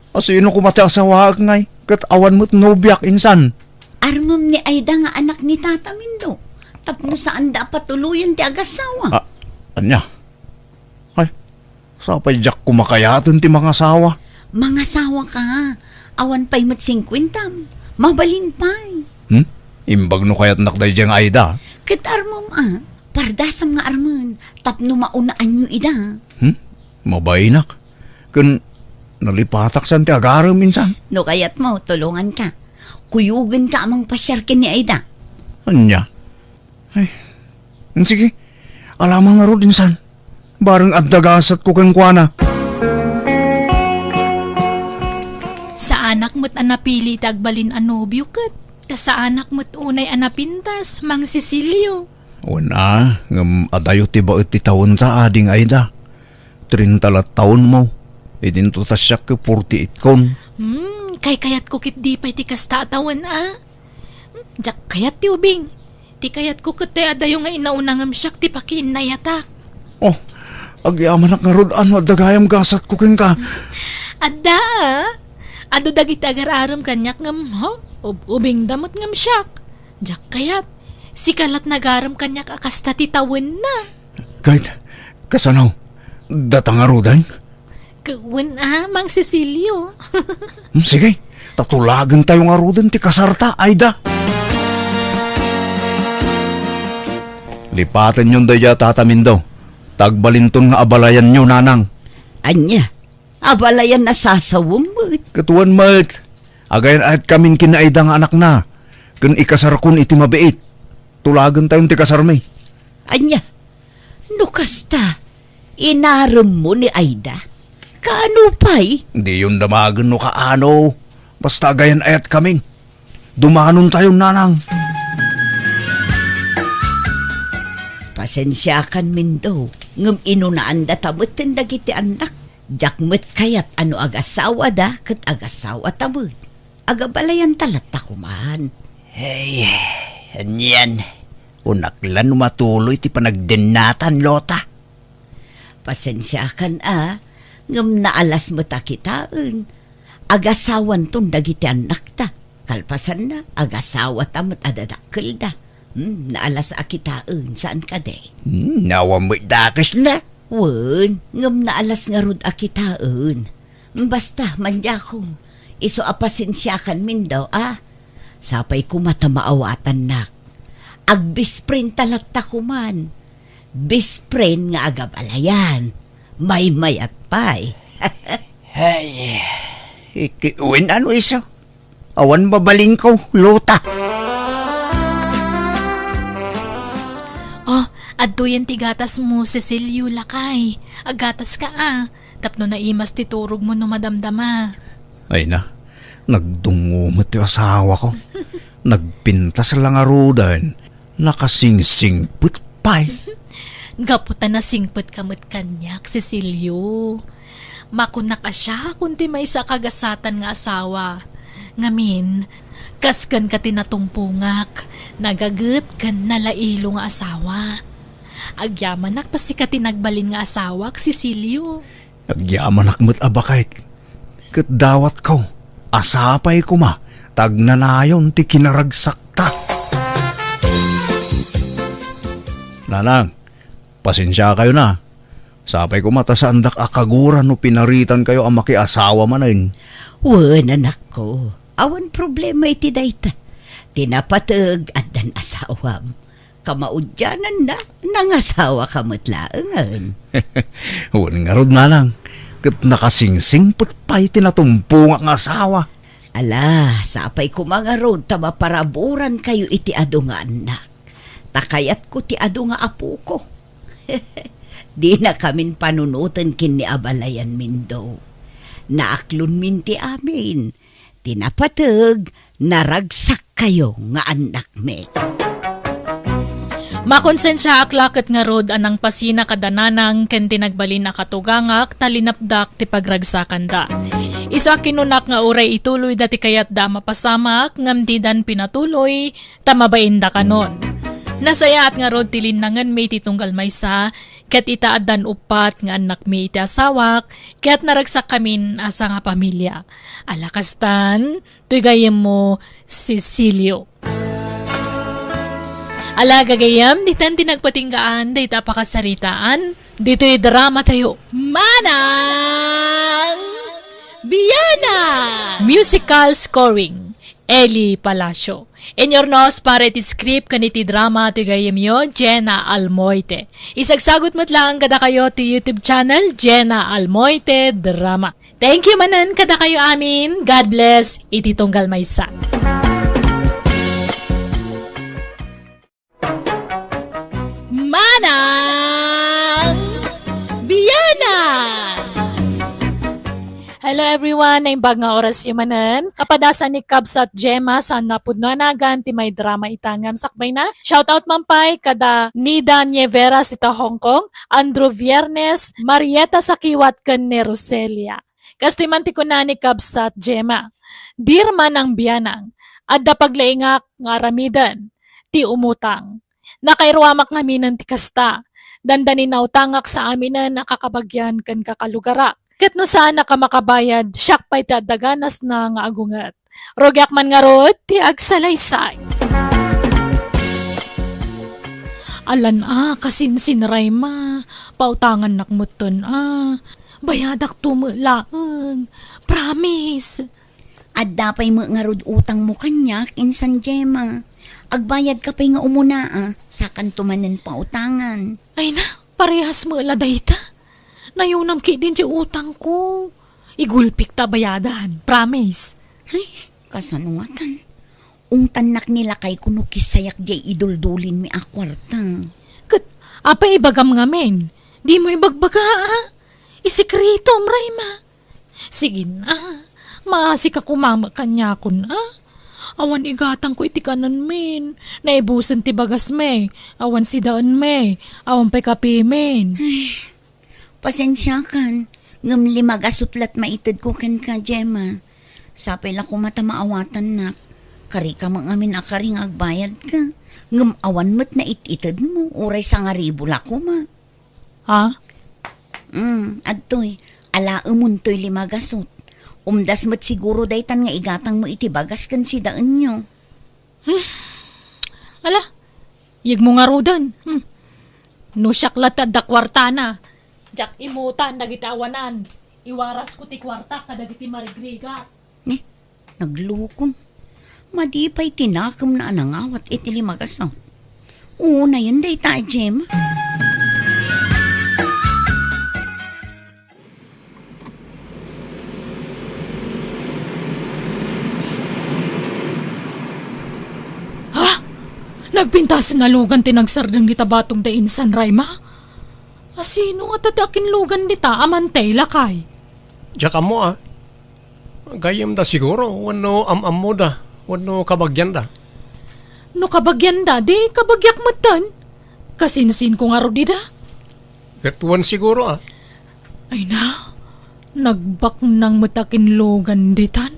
A, sino koma ti asawaek ngay? Ket awan met nobiak insan. Armem ni Aida nga anak ni Tata Mindo. Tapno saanda a patuloyen ti agasawa. Ah, ania? Ay, sapay diak koma kayaten ti mangasawa. Mangasawaka. Awan pay met singkuentam. Mabalin pay. Hmm? Imbag no kayatnak daydiay nga Aida? Ket armem a, pardasam nga armen, tapno maunaanyo ida. Hmm? Mabainak. Ken nalipatak san ti agarem insan. No kayatmo, tulonganka. Kuyogenka a mangpasiar ken ni Aida. Ania? Ay, sige. Alamang ngarud insan. Bareng adda gasatko kenkuana. Saanak met a napili ti agbalin a nobio ket ta saanak met unay a napintas, Mang Cecilio. Wen a, ngem adayo ti baet ti tawen ta, Ading Aida. Trinta la tawenmo. Idinto ta siak ket forty-eight kon. Hmm, kaykayatko ketdi pay ti kasta a tawen a. Diak kayat ti ubing. Ti kayatko ket ti adayo nga inauna ngem siak ti pakiinnayatak. Oh, agyamanak ngarud a no adda gayam gasatko kenka. Adda, a. Adu dagiti agar-arem kaniak ngem, ho, ub-, ubingda met ngem siak. Diak kayat. Sika lat nagarem kaniak a kasta ti tawenna. Ket, kasano? Data ngaruden? Ket wen a, Mang Cecilio. Hmm, sige, ta tulagentayo ngaruden ti kasarta, Aida. Lipatenyon daydiay a Tata Mindo, ta agbalinton nga abalayanyo, Nanang. Ania? Abalayan a sasawem met? Ket wen met. Agayan-ayatkamin ken ni Aida nga anakna, ken ikasarkon iti mabiit. Tulagentayon ti kasarmi. Ania? No kasta, inaremmo ni Aida? Kaano pay? Diyon damagen no kaano. Basta agayan-ayatkamin. Dumanontayon, Nanang. Pasensiakan, Mindo, ngem inunaandata metten dagiti annak. Diak met kayat a no agasawada ket agasawata met. Agabalayanta latta koman. Ay, anian, unaklan no matuloy ti panagdennatan, Lota. Pasensiakan a, ngem naalas met a kitaen. Agasawanton dagiti annakta. Kalpasanna, agasawata met a dadakkelda. Hmm, naalas a kitaen, saan kadi? Hmm, awan met dakesna. Wen, ngem naalas ngarud a kitaen. Basta, Mandiako, Isu a pasensiakanmin daw, a. Sapay koma ta maawatannak. Agbest friend ta latta koman. Best friend nga agabalayan. Maymayat pay. Ay, ikiwen ano isu? Awan mabalinko, Lota. Oh, adtoyen ti gatasmo, Cecilio, lakay. Aggatas ka, a. Tapno naimas ti turogmo no madamdama. Ay na, nagdungngo met ti asawako. Nagpintas la ngaruden. Nakasingsingpet pay. Gapu ta nasingpet ka met kaniak, Cecilio. Makunak a siakon ti maysa a kagasatan nga asawa. Ngamin, kas kenka ti natumpongak, nagaget ken nalailo nga asawa. Agyamanak ta sika ti nagbalin nga asawak, Cecilio. Agyamanak met a baket. Ket dawatko, a sapay koma, ta agnanayon ti kinaragsakta. Nanang, pasensiakayo na. Sapay koma ta saandak a kagura no pinaritankayo a makiasawa manen. Wen, anakko, awan problema iti dayta. Ti napateg, addan asawam. Kamaudiananna, nangasawa ka met laengen. Wen ngarud, nanang, ket nakasingsingpet pay ti natumpongak nga asawa. Ala, sapay koma ngarud ta maparaburankayo iti adu nga annak. Ta kayatko ti adu nga apoko. Dinakamin panunoten ken ni abalayanmin daw. Naaklonmin ti amin. Ti napateg, naragsakkayo nga annakmi. Makonsensiaak la ket ngarud a nangpasina kada nanang ken ti nagbalin a katugangak ta linapdak ti pagragsakanda. Isu a kinunak nga uray ituloyda ti kayatda a mapasamak ngem didan pinatuloy ta mabain dakanon. Nasayaat ngarud ti linnangenmi iti tunggal maysa ket ita addan uppat nga annakmi iti asawak ket naragsakkamin a sangapamilia. Ala kastan, toy gayyemmo, Cecilio. Ala gagayyem, ditan ti nagpatinggaan dayta a pakasaritaan ditoy drama tayo. Manang Bianang! Musical scoring, Eli Palacio. Inurnos para iti script ken iti drama ti gayyemyo, Jenna Almoite. Isagsagut met laeng kadakayo ti YouTube channel, Jenna Almoite Drama. Thank you manen kadakayo amin. God bless iti tunggal maysa. Manang Bianang! Hello everyone, naimbag nga orasyo manen. Kapadasan ni Kabsat Gemma, saan napudno a nagan ti may drama ita ngem sakbayna. Shoutout man pay kada Nida Nieveras ita Hong Kong, Andrew Viernes, Marieta Sakiwat ken ni Roselia. Kastoy man ti kuna ni Kabsat Gemma, "Dear Manang Bianang, adda paglaingak nga aramiden ti umutang. Nakairuamak ngaminen ti kasta. Dandani nautangak sa aminen a kakabagian ken kakalugarak. Ket no saanak a makabayad, siak pay ti adda ganasna nga agunget. Rugiak man ngarud ti agsalaysay." Alan a, kasinsin Rayma, pautangannak metten a. Bayadak to met laeng. Promise. Adda pay met ngarud utangmo kaniak, insan Gemma. Agbayad ka pay nga umuna a, sakanto manen pautangan. Ay na, parehas met la dayta. Nayunam ketdin ti utangko. Igulpik ta bayadan, promise. Ay, kasano ngatan? Ungtannak ni lakayko no kisayak diay iduldulinmi a kuarta. Ket, apay ibagam ngamin? Dimo ibagbaga, a? Isekretom, Rayma. Sige na, maasika koma met kaniakon, a? Awan igatangko iti kanenmin. Naibusen ti bagasmi. Awan sidaenmi. Awan pay kapimin. Ay, pasensiakan, ngem lima gasut la't maitedko kenka, Gemma. Sapay la koma ta maawatannak. Karika met ngamin a kari nga agbayadka. Ngem awan met nait-itedmo, uray sangaribu la koma. Ha? Mm, adtoy. Alaemon toy lima gasut. Umdas met siguro daytan nga igatangmo iti bagas ken sidaenyo. Hmm. Ala, yegmo ngaruden. Hmm. No siak la ti adda kuartana, diak imutan dagiti awanan. Iwarasko ti kuarta kadagiti marigrigat. Eh, Naglukon. Madi pay ti nakemna a nangawat iti lima gasut. Unayen dayta, Jem. Ha? Nagpintas nga lugan ti nagsardeng dita batong da insan, Rayma? Asino ngata ti akinlugan dita, Amante, lakay? Diak ammo, a. Gayyemda siguro, wenno am-ammoda, wenno kabagianda. No kabagianda, di kabagiak metten. Kasinsinko ngarud ida. Ket wen siguro, a. Ay na, nagbaknang met a kinlugan ditan.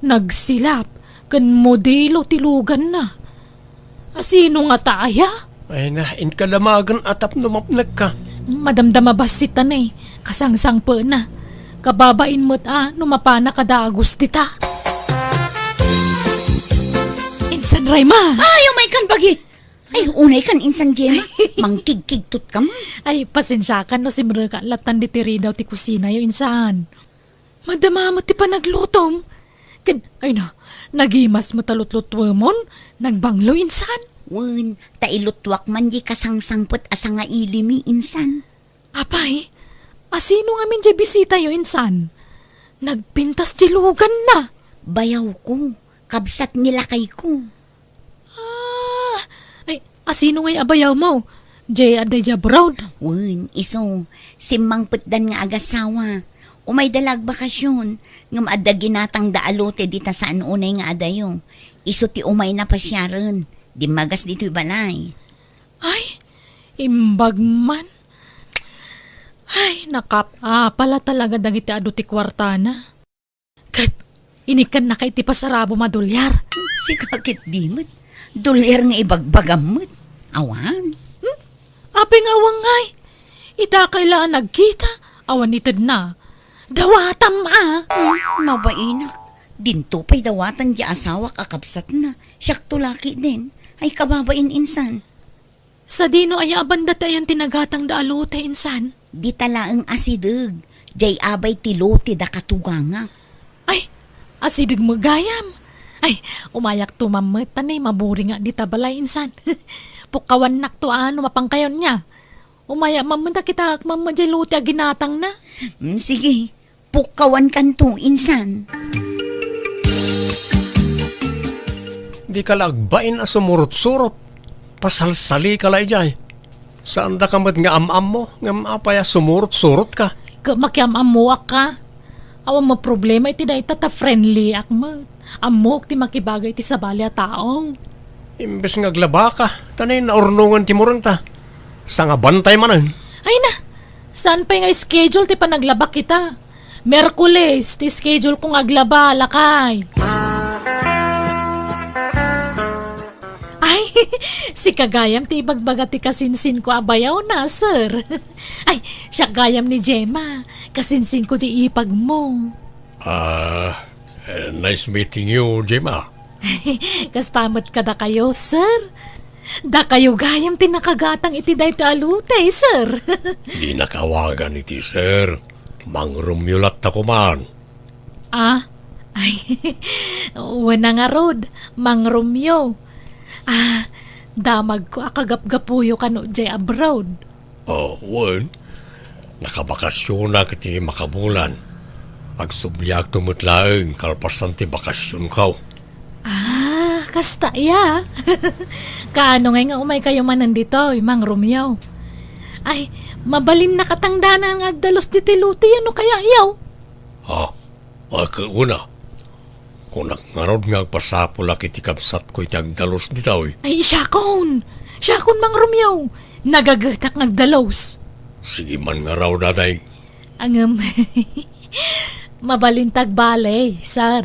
Nagsilap ken modelo ti luganna. Asino ngata aya? Ay na, inka damagen a tapno mapnekka. Madamdama bassit ta ne, kasangsangpetna. Kababain met a no mapana ka dagus dita. Insan Rayma! Ay, umaykan bagi! Ay, unaykan, Insan Gemma. Mangkigkigtot ka man. Ay, pasensiakan no simreka lattan ditoy ridaw ti kusinayo, insan. Madama met ti panaglutom. Ken, ay na, nagimas met a lutlutuemon, nagbanglo, insan. Wen, ta ilutuak man di kasangsangpet a sangailimi, insan. Apay, asino ngamin diay bisitayo, insan? Nagpintas ti luganna. Bayawko, kabsat ni lakayko. Ah, ay, asino ngay a bayawmo? Diay adda idiay abroad? Wen, isu, simmangpetdan nga agasawa. Umayda la agbakasyon, ngem adda ginatangda a lote dita saan unay nga adayo. Isu ti umayna pasiaren, dimmagas ditoy balay. Ay, imbag man. Ay, nakap-apal a talaga dagiti adu ti kuartana. Ket inikkannaka iti pasarabom a dolyar. Sika ket di met. Dolyar nga ibagbagam met. Awan. Hmm? Apay nga awan ngay? Ita kay la a nagkita, awan itedna. Dawatam a! Hmm, mabainak. Dinto pay dawatan ti asawak a kabsatna. Siakto lakay den. Ay kababain, insan. Sadino aya a banda ti ayan ti nagatangda a lote, insan? Dita laeng asideg, diay abay ti lote da katugangak. Ay, asideg met gayam. Ay, umayakto mammet ta ne, maburing nga dita balay, insan. Pukkawannakto a no mapankayon niya. Umayak mammet ta kitaak mammet diay lote a ginatangna. Mm, sige. Pukkawankanto, insan. Dika la agbain a sumurot-surot. Pasalsalika la idiay. Saandaka met nga am-ammo, ngem apay a sumurot-surotka? Ket makiam-ammoak ka. Awan met problema iti dayta ta friendlyek met. Ammok ti makibagay iti sabali a tao. Imbes nga aglabaka, ta naurnongen ti murengta. Sangabantay manen. Ay na, saan pay nga schedule ti panaglabak ita? Miyerkules ti schedule ko nga aglaba, lakay. Ay, sika gayam ti ibagbaga ti kasinsinko a bayawna, sir. Ay, siak gayam ni Gemma. Kasinsinko ti ipagmo. Ah, eh, nice meeting you, Gemma. Kasta met kadakayo, sir. Dakayo gayam ti nakagatang iti daytoy a lote, sir. Dinak awagan iti sir. Mang Romeo latta koman. Ah, ay, wen a ngarud, Mang Romeo. Ah, damagko a kagapgapuyo kano diay abroad. Oh, wen. Nakabakasyonak iti makabulan. Agsubliakto met laeng kalpasan ti bakasyonko. Ah, kasta aya. Kaano ngay nga umaykayo manen ditoy, Mang Romeo? Ay, mabalin nakatangdanan nga agdalus ditoy lote, no kaya, yaw? Ha? Ay, ket una, kunak ngarud nga agpasapulak iti kabsatko iti agdalus ditoy. Ay, siakon! Siakon, Mang Romeo! Nagagetak nga agdalus. Sige man ngarud, Ading. Ngem, mabalin ta agbali, sir.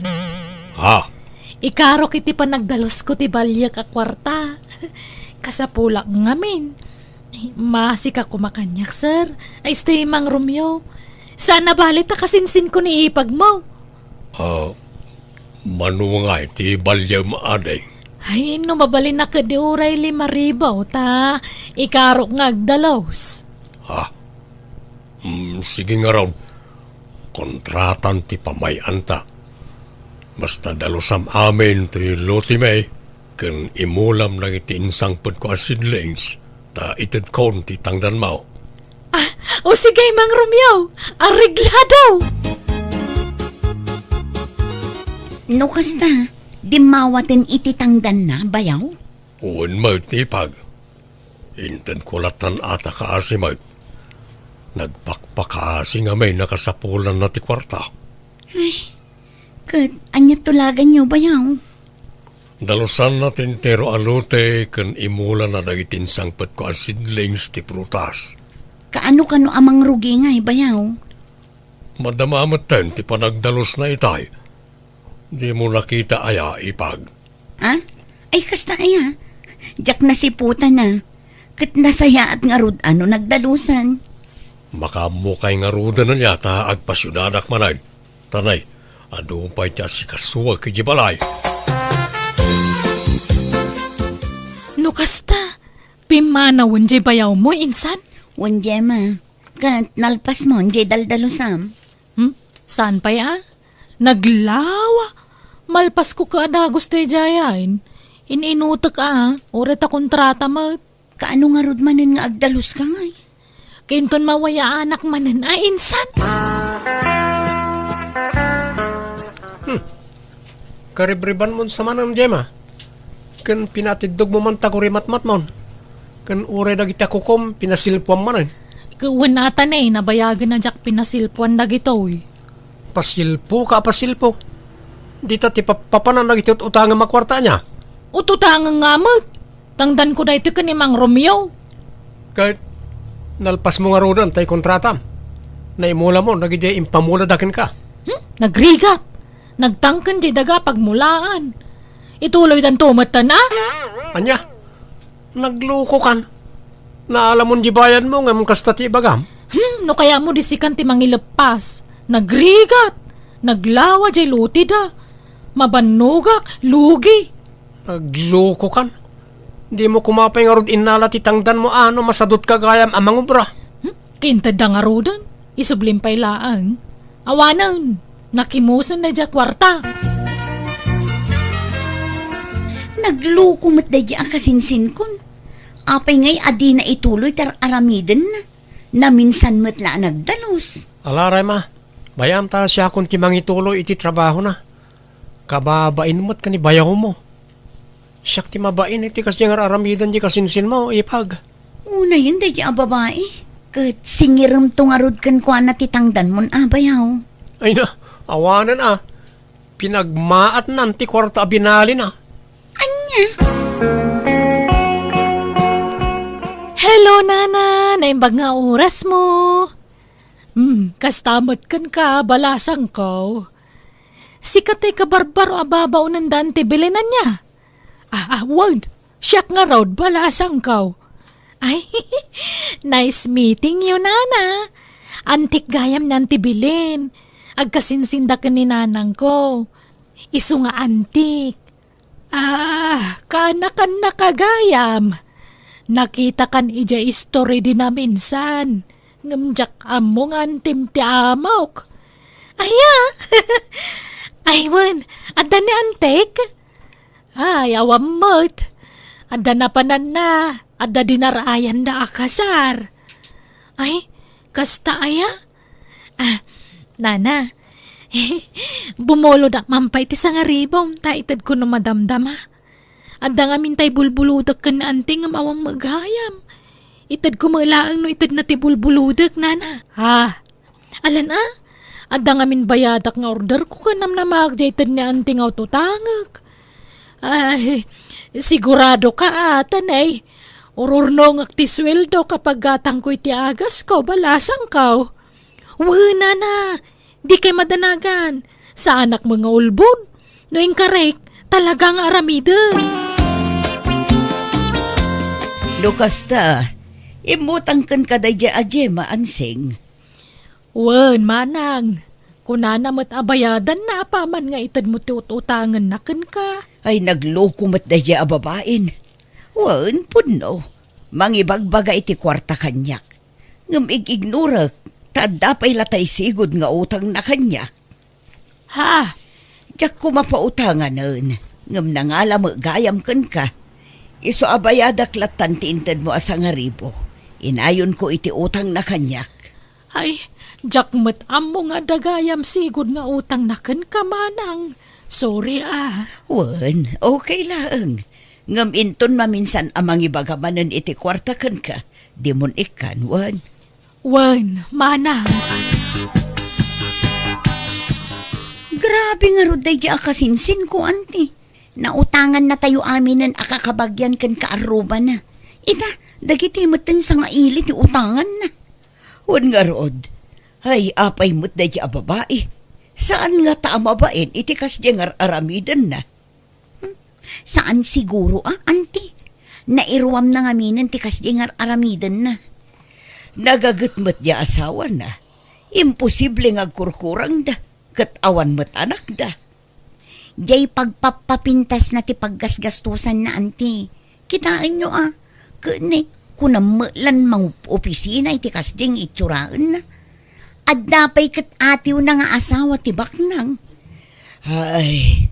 Ha? Ikarok iti panagdalusko ti baliek a kuarta. Kasapulak ngamin. Maasika koma kaniak, sir. Ay, stay, Mang Romeo. Saan a bali ta kasinsinko ni ipagmo. Ah, mano ngay ti baliam, Ading? Ay, no mabalin a ket di uray lima ribu ta ikarok nga agdalus. Ha? Hmm, sige ngarud. Kontratan ti pamay-anta. Basta dalusam amin ti lutimi ken imulam dagiti insangpetko a seedlings, ta itedkon ti tangdanmo. Ah, o sige, Mang Romeo, areglado! No kasta, dimmawaten iti tangdanna, bayaw? Wen met, ipag. Intedko lattan a ta kaasi met. Nagpakpakaasi ngamin a kasapulanna ti kuarta. Ay, ket ania tulaganyo, bayaw? Dalusanna ti entero a lote ken imulana dagiti insangpetko a seedlings ti prutas. Kaano kano a mangrugi ngay, bayaw? Madama metten ti panagdalusna itay. Dimo nakita aya, ipag? Ah? Ay, kasta aya? Diak nasiputana. Ket nasayaat ngarud a no nagdalusan. Makaammokay ngaruden aya ta agpasiudadak manen. Tanay, adu pay ti asikasuak idiay balay. No kasta, pimmanawen diay bayawmo, insan? Wen, Gemma. Ket nalpasmon diay daldalusam? Hmm? Saan pay a? Naglawa! Malpasko ket a dagus daydiay. In-inutek a, uray ta kontrata met. Kaano ngarud manen nga agdaluska ngay? Kinton mawayaanak manen a insan. Hmm. Karibribanmon sa manen, Gemma. Ken pinatiddogmo man ta kurimatmatmon. Ken uray dagiti a kukom, pinasilpuam manen. Ket wen a ta nay, nabayagen a diak pinasilpuan dagitoy. Pasilpo ka a pasilpo. Dita ti pappapanan dagiti ut-utangem a kuarta ania? Ut-utangem nga met. Tangdanko daytoy ken ni Mang Romeo. Ket nalpasmo ngaruden tay kontratam. Naimulamon dagidiay impamulada kenka. Hmm? Nagrigat. Nagtangken diay daga pagmulaan. Ituloydanto metten a? Ania? Naglukokan. Naalamon diay bayadmo ngem kasta ti ibagam? Hmm, no kayatmo di sikan ti mangileppas. Nagrigat. Naglawa diay loteda. Mabannogak, lugi. Naglukokan. Dimo koma pay ngarud innala ti tangdanmo a no masadutka gayam a mangubra. Hmm? Kintedda ngaruden, isublim pay laeng. Awanen, nakimusen daydiay a kuarta. Nagluko met daydiay a kasinsinkon. Apay ngay a dina ituloy ti ar-aramidenna? Naminsan met la a nagdalus. Alaray ma, bayam ta siakon ti mangituloy iti trabahona. Kababain met ken ni bayawmo. Siak ti mabain iti kasdiay nga ar-aramiden diay kasinsinmo, ipag. Unayen daydiay a babai. Ket singiremto ngarud kenkuana ti tangdanmon a bayaw. Ay na, awanen a. Pinagmaatnan ti kuarta a binalina. Ania? Hello, Nana! Naimbag nga orasmo. Hmm, kasta met kenka, balasangko. Sika ti kabarbaro a babaonen da Auntie Belen ania? Ah, ah, wen, siak ngarud, balasangko. Ay, nice meeting you, Nana. Antik gayam ni Auntie Belen. Agkasinsinda ken ni nanangko. Isu nga antik. Ah, kaanakannak gayam. Nakitakan idiay istorya di naminsan. Ngem diak ammo nga antim ti amok. Aya! Ay, wen, adda ni antik? Ay, awan met. Adda napananna, adda dinaraayanda a kasar. Ay, kasta aya? Ah, Nana, bumulodak man pay ti sangaribom, ta itedko no madamdama. Adda ngamin tay bulbulodek ken ni anti ngem awan met gayam. Itedko met laeng no itedna ti bulbulodek, Nana. Ha? Alan a? Adda ngamin bayadak nga orderko ken namnamaak diay ted ni anti nga ututangek. Ay, sigurado ka a, tanay. Ururnongek ti sueldo kapag gatangko iti agasko, balasangko. Wen, Nana, dikay madanagan. Saanak met nga ulbod. No inkarek, talaga nga aramiden. No kasta, immutang kenka daydiay a Gemma, Ansing. Wen, manang. Kunana met a bayadanna apaman nga itedmo ti ut-utangenna kenka. Ay, nagloko met daydiay a babain. Wen, pudno. Mangibagbaga iti kuarta kaniak. Ngem ig-ignorek, ta adda pay la tay sigud nga utangna kaniak. Ha? Diak koma pautanganen, ngem nangala met gayam kenka. Isu a bayadak lattan ti intedmo a sangaribu. Inayonko iti utangna kaniak. Ay, diak met ammo nga adda gayam sigud nga utangna kenka, manang. Sorry, a. Wen, okay laeng. Ngem inton maminsan a mangibaga manen iti kuarta kenka, dimon ikkan, wen. Wen, manang. Grabe ngarud daydi a kasinsinko, anti. Nautangannatayo aminen a kakabagian ken kaarrubana. Ita, dagiti metten sangaili ti utanganna. Wen ngarud, ay, apay met daydi a babai. Saan ngata a mabain iti kasdiay nga ar-aramidenna. Hmm? Saan siguro a, anti. Nairuamna ngaminen ti kasdiay nga ar-aramidenna. Nagaget met diay asawana. Imposible nga agkurkurangda, ket awan met anakda. Diay pagpappapintasna ti paggasgastosanna, anti. Kitaenyo a, ket ne, kunam met lan mangopisina iti kasdiay nga itsuraenna. Adda pay ket atiwna nga asawa ti baknang. Ay,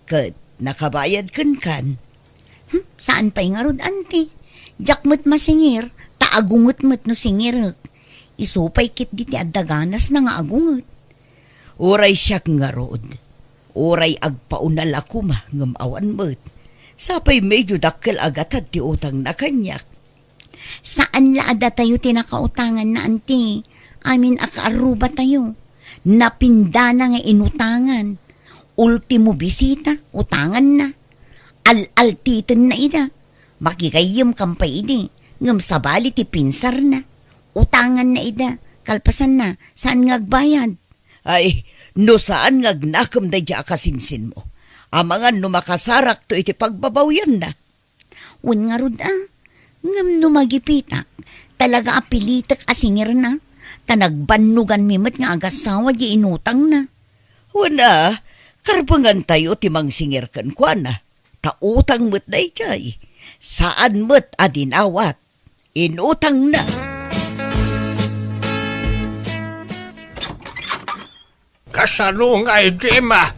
ket nakabayad kenkan. Hmm, saan pay ngarud, anti. Diak met masingir, ta agunget met no singirek. Isu pay ketdi ti adda ganasna nga agunget. Uray siak ngarud, uray agpauna la koma ngem awan met. Sapay medio dakkel a gatad ti utangna kaniak. Saan la a datayo ti nakautanganna, anti. Amin a kaarrubatayo. Napindana nga inutangan. Ultimo bisita, utanganna. Al-altitenna ida. Makigayyemkan pay idi, ngem sabali ti pinsarna. Utanganna ida, kalpasanna, saan nga agbayad. Ay, no saan nga agnakem daydi a kasinsinmo. Amangan no makasarakto iti pagbabawianna. Wen ngarud a, ngem no magipitak, talaga a pilitek a singirna, ta nagbannoganmi met nga agasawa di inutangna. Wen a, karbengantayo ti mangsingir kenkuana. Ta utang met daydiay, saan met a dinawat. Inutangna. Kasano ngay, Gemma?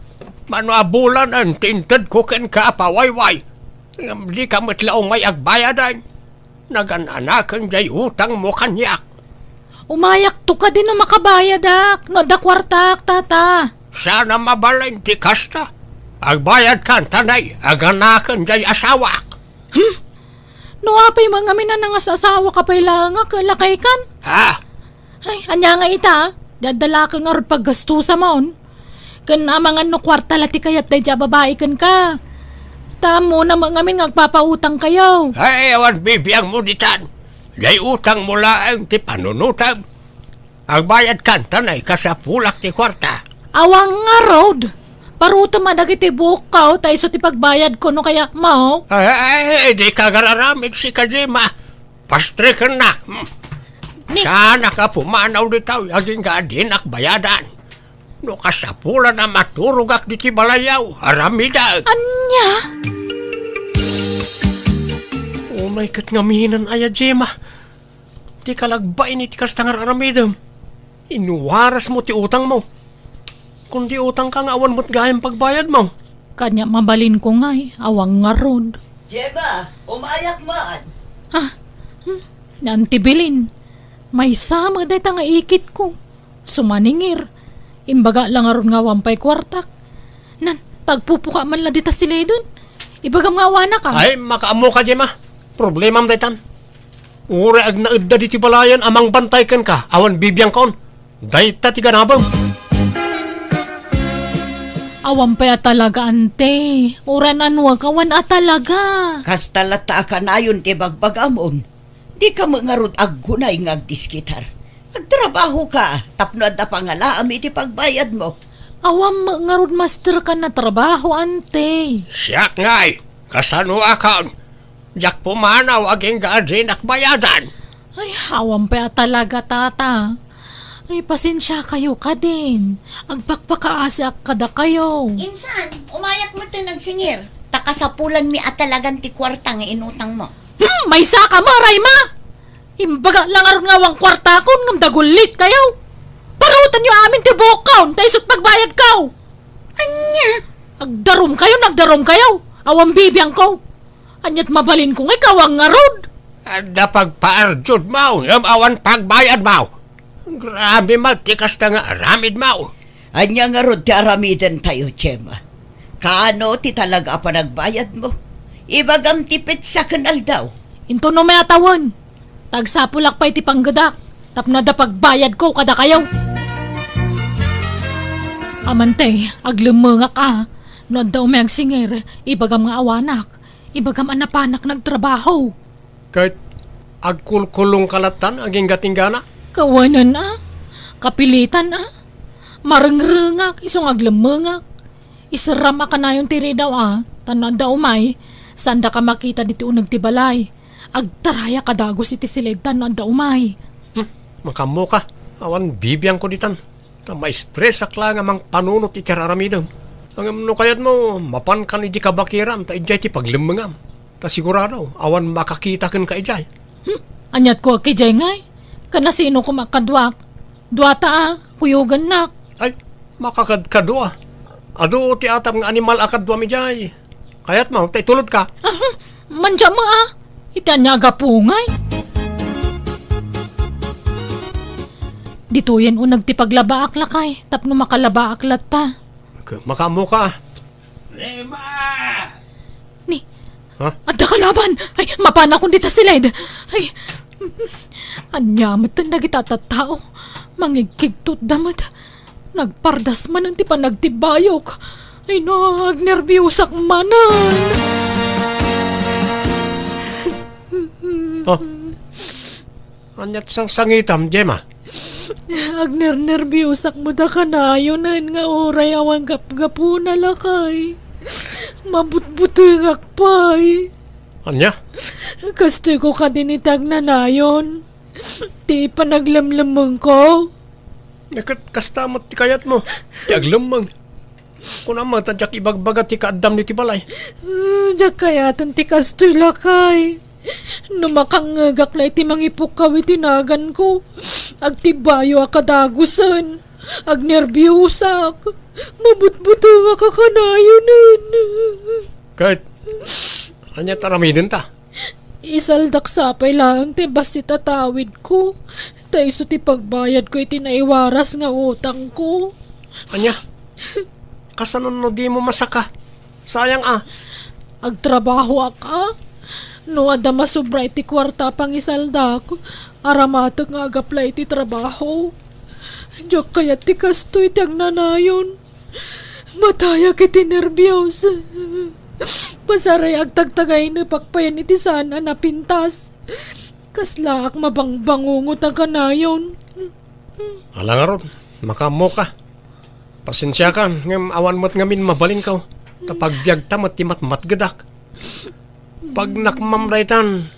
Mano a bulanen ti intedko kenka a pawayway? Ngem dika met la umay agbayadan. Nagan-anaken jay utangmo kaniak. Umayakto kadi no makabayadak, no adda kuartak, tata. Saan a mabalin ti kasta. Agbayadkan, ta nay, aganaken jay asawak. Hmm? No apay met ngamin a nangas-asawaka pay laeng a, ket lakaykan? Ha? Ay, ania nga ita, di adda la ket ngarud paggastusamon. Ken amangan no kuarta la ti kayat daydi a babai kenka. Ta ammona met ngamin nga agpapautangkayo. Ay, awan bibiangmo ditan. Jay utangmo laeng ti panunotem. Agbayadkan, ta nay, kasapulak ti kuarta. Awan ngarud. Parutem a dagiti buokko, ta isu ti pagbayadko no kayatmo. Ay, ay, ay, dika agar-aramid, sika, Gemma. Pastrekennak. Hmm. Ni- Saanak a pumanaw ditoy, agingga a dinak bayadan. No kasapulan a maturogak ditoy balayyo, aramidek. Ania? Unay ket ngamin aya, Gemma. Dika la agbain iti kasta nga ar-aramidem. Inuarasmo ti utangmo. Kundi utangka nga awan met gayam pagbayadmo. Kaniak mabalinko ngay, awan ngarud. Gemma, umayak man. Ah, hmm, ni Auntie Belen. Maysa met dayta nga ikitko. Sumaningir. Imbaga la ngarud nga awan pay kuartak. Nan, ta agpupuka man la dita siliden. Ibagam nga awanak, a. Ay, makaammoka, Gemma. Problemam daytan. Uray agnaedda ditoy balayen a mangbantay kenka, awan bibiangkaon. Dayta ti ganabem. Awan pay a talaga, ante. Uray nanuak, awan a talaga. Kasta latta a kanayon ti bagbagamon. Dika met ngarud aggunay nga agdiskitar. Agtrabahoka tapno adda pangalaam iti pagbayadmo. Awan met ngarud masterkan a trabaho, ante. Siak ngay, kasanoakon? Diak pumanaw agingga a dinak bayadan. Ay, awan pay a talaga, tata. Ay, pasensiakayo kadin. Agpakpakaasiak kadakayo. Insan, umayak metten agsingir. Ta kasapulanmi a talagan ti kuarta nga inutangmo. Hmm, maysaka, Marayma! Imbaga la ngarud nga awan kuartakon ngem dagullit kayo. Parutenyo amin ti buokkon, ta isut pagbayadko. Ania? Agdarumkayo, nagdarumkayo. Awan bibiangko. Ania't mabalinko nga ikaw a ngarud? Adda pagpaardiodmo, ngem awan pagbayadmo. Grabe met ti kasta nga aramidmo. Ania ngarud ti aramidentayo, Gemma? Kaano ti talaga a panagbayadmo? Ibagam ti petsa ken aldaw. Intono met a tawen. Ta agsapulak pay ti panggedak tapno adda pagbayadko kadakayo. Amante, aglemmengak a, no adda umay agsinger, ibagam nga awanak, ibagam a napanak nagtrabaho. Ket agkulkulongka lattan agingga-inggana? Kawanen a, kapilitan a, marengrengak isu nga aglemmengak. Iserram a kanayon ti ridaw a, ta no adda umay, saandaka makita ditoy uneg ti balay. Agtarayak a dagus iti siled ta no adda umay. Hmm, makaammoka. Awan bibiangko ditan. Ta maistresak laeng a mangpanunot iti ar-aramidem. Ngem no kayatmo, mapankan idi kabakiran ta idiay ti paglemmengam. Ta sigurado, awan makakita kenka idiay. Hmm, ania't kuak idiay ngay? Ken no sino koma kaduak? Duata a, kuyogannak. Ay, makakadkadua. Adu ti atap nga animal a kaduam idiay. Kayatmo, ta itulodka? Aha, mandiam a. Iti ania a gapu ngay? Ditoyen uneg ti paglabaak, lakay, tapno makalabaak latta. K-, makaammoka. Rema! Ni, Ha? Adda kalaban! Ay, mapanakon dita siled! Ay, ania met dagita a tattao? Mangigkigtotda met. Nagpardas manen ti panagtibbayok. Ay, no, agnerbiusak manen. Oh. Ania't sangsangitam, Gemma? Agnernerbiusak met a kanayonen nga uray awan gapgapuna, lakay. Mabutbutengak pay. Ania? Kastoyko kadin iti agnanayon. Ti panaglemlemmengko. Ket kasta met ti kayatmo, ti aglemmeng. Kunam met a diak ibagbaga ti kaaddam ditoy balay. Ah, diak kayaten ti kastoy, lakay. No makangngegak la iti mangipukkaw iti naganko, agtibbayo a kadagusen, agnerbiusak, mabutbutengak a kanayonen. Ket, ania ti aramidenta? Isaldak sa pay laeng ti bassit a tawidko, ta isu ti pagbayadko iti naiwaras nga utangko. Ania? Kasano no dimo masaka? Sayang a. Agtrabahoak a. No adda masobra iti kuarta a pangisaldak, aramatek nga agapla iti trabaho. Diak kayat ti kastoy ti agnanayon. Matayak iti nerbios. Pasaray agtagtagaynepak payen iti saan a napintas. Kaslaak mabangbangungot a kanayon. Ala ngarud, makaammoka. Pasensiakan, ngem awan met ngamin mabalinko. Ta pagbiagta met ti matmatgedak. Pagnakmam daytan.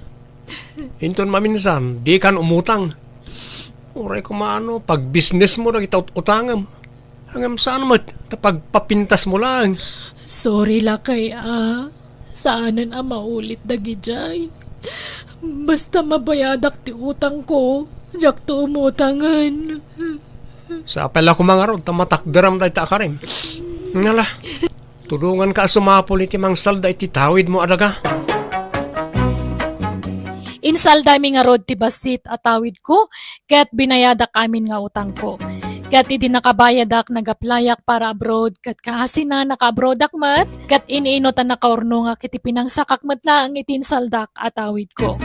Inton maminsan, dikan umutang. Uray koma no, pagbisnesmo dagiti ut-, utangem. Ngem saan met, ta pagpapintasmo laeng. Sorry, lakay, a. Saanen a maulit dagidiay. Basta mabayadak ti utangko, diakto umutangen. Sapay la koma ngarud ta matakderam dayta a karim. Ngala, tudonganka a sumapul iti mangsalda iti tawidmo a daga. Insaldami ngarud ti bassit a tawidko, ket binayadak amin nga utangko. Ket idi nakabayadak, nag-applyak para abroad, ket kaasina naka-abroadak met, ket in-inut a nakaurnongak iti pinangsakak met laeng iti insaldak a tawidko.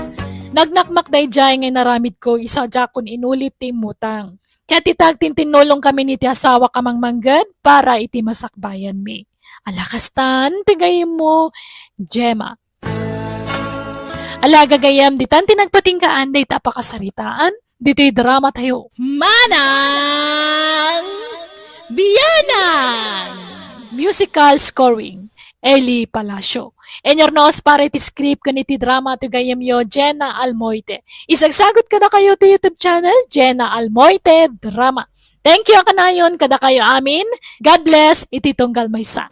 Nagnakmak daydiay nga inaramidko, isadiakon inulit ti immutang. Ket ita agtintinnulongkamin iti asawak a mangmangged para iti masakbayanmi. Ala kastan ti gayyemmo, Gemma. Ala gagayyem, ditan ti nagpatinggaan dayta a pakasaritaan ditoy drama tayo. Manang Bianang! Musical scoring, Eli Palacio. Inyurnos para iti script ken iti drama ti gayyemyo, Jenna Almoite. Isagsagut kadakayo ti YouTube channel, Jenna Almoite Drama. Thank you a kanayon kadakayo amin. God bless iti tunggal maysa.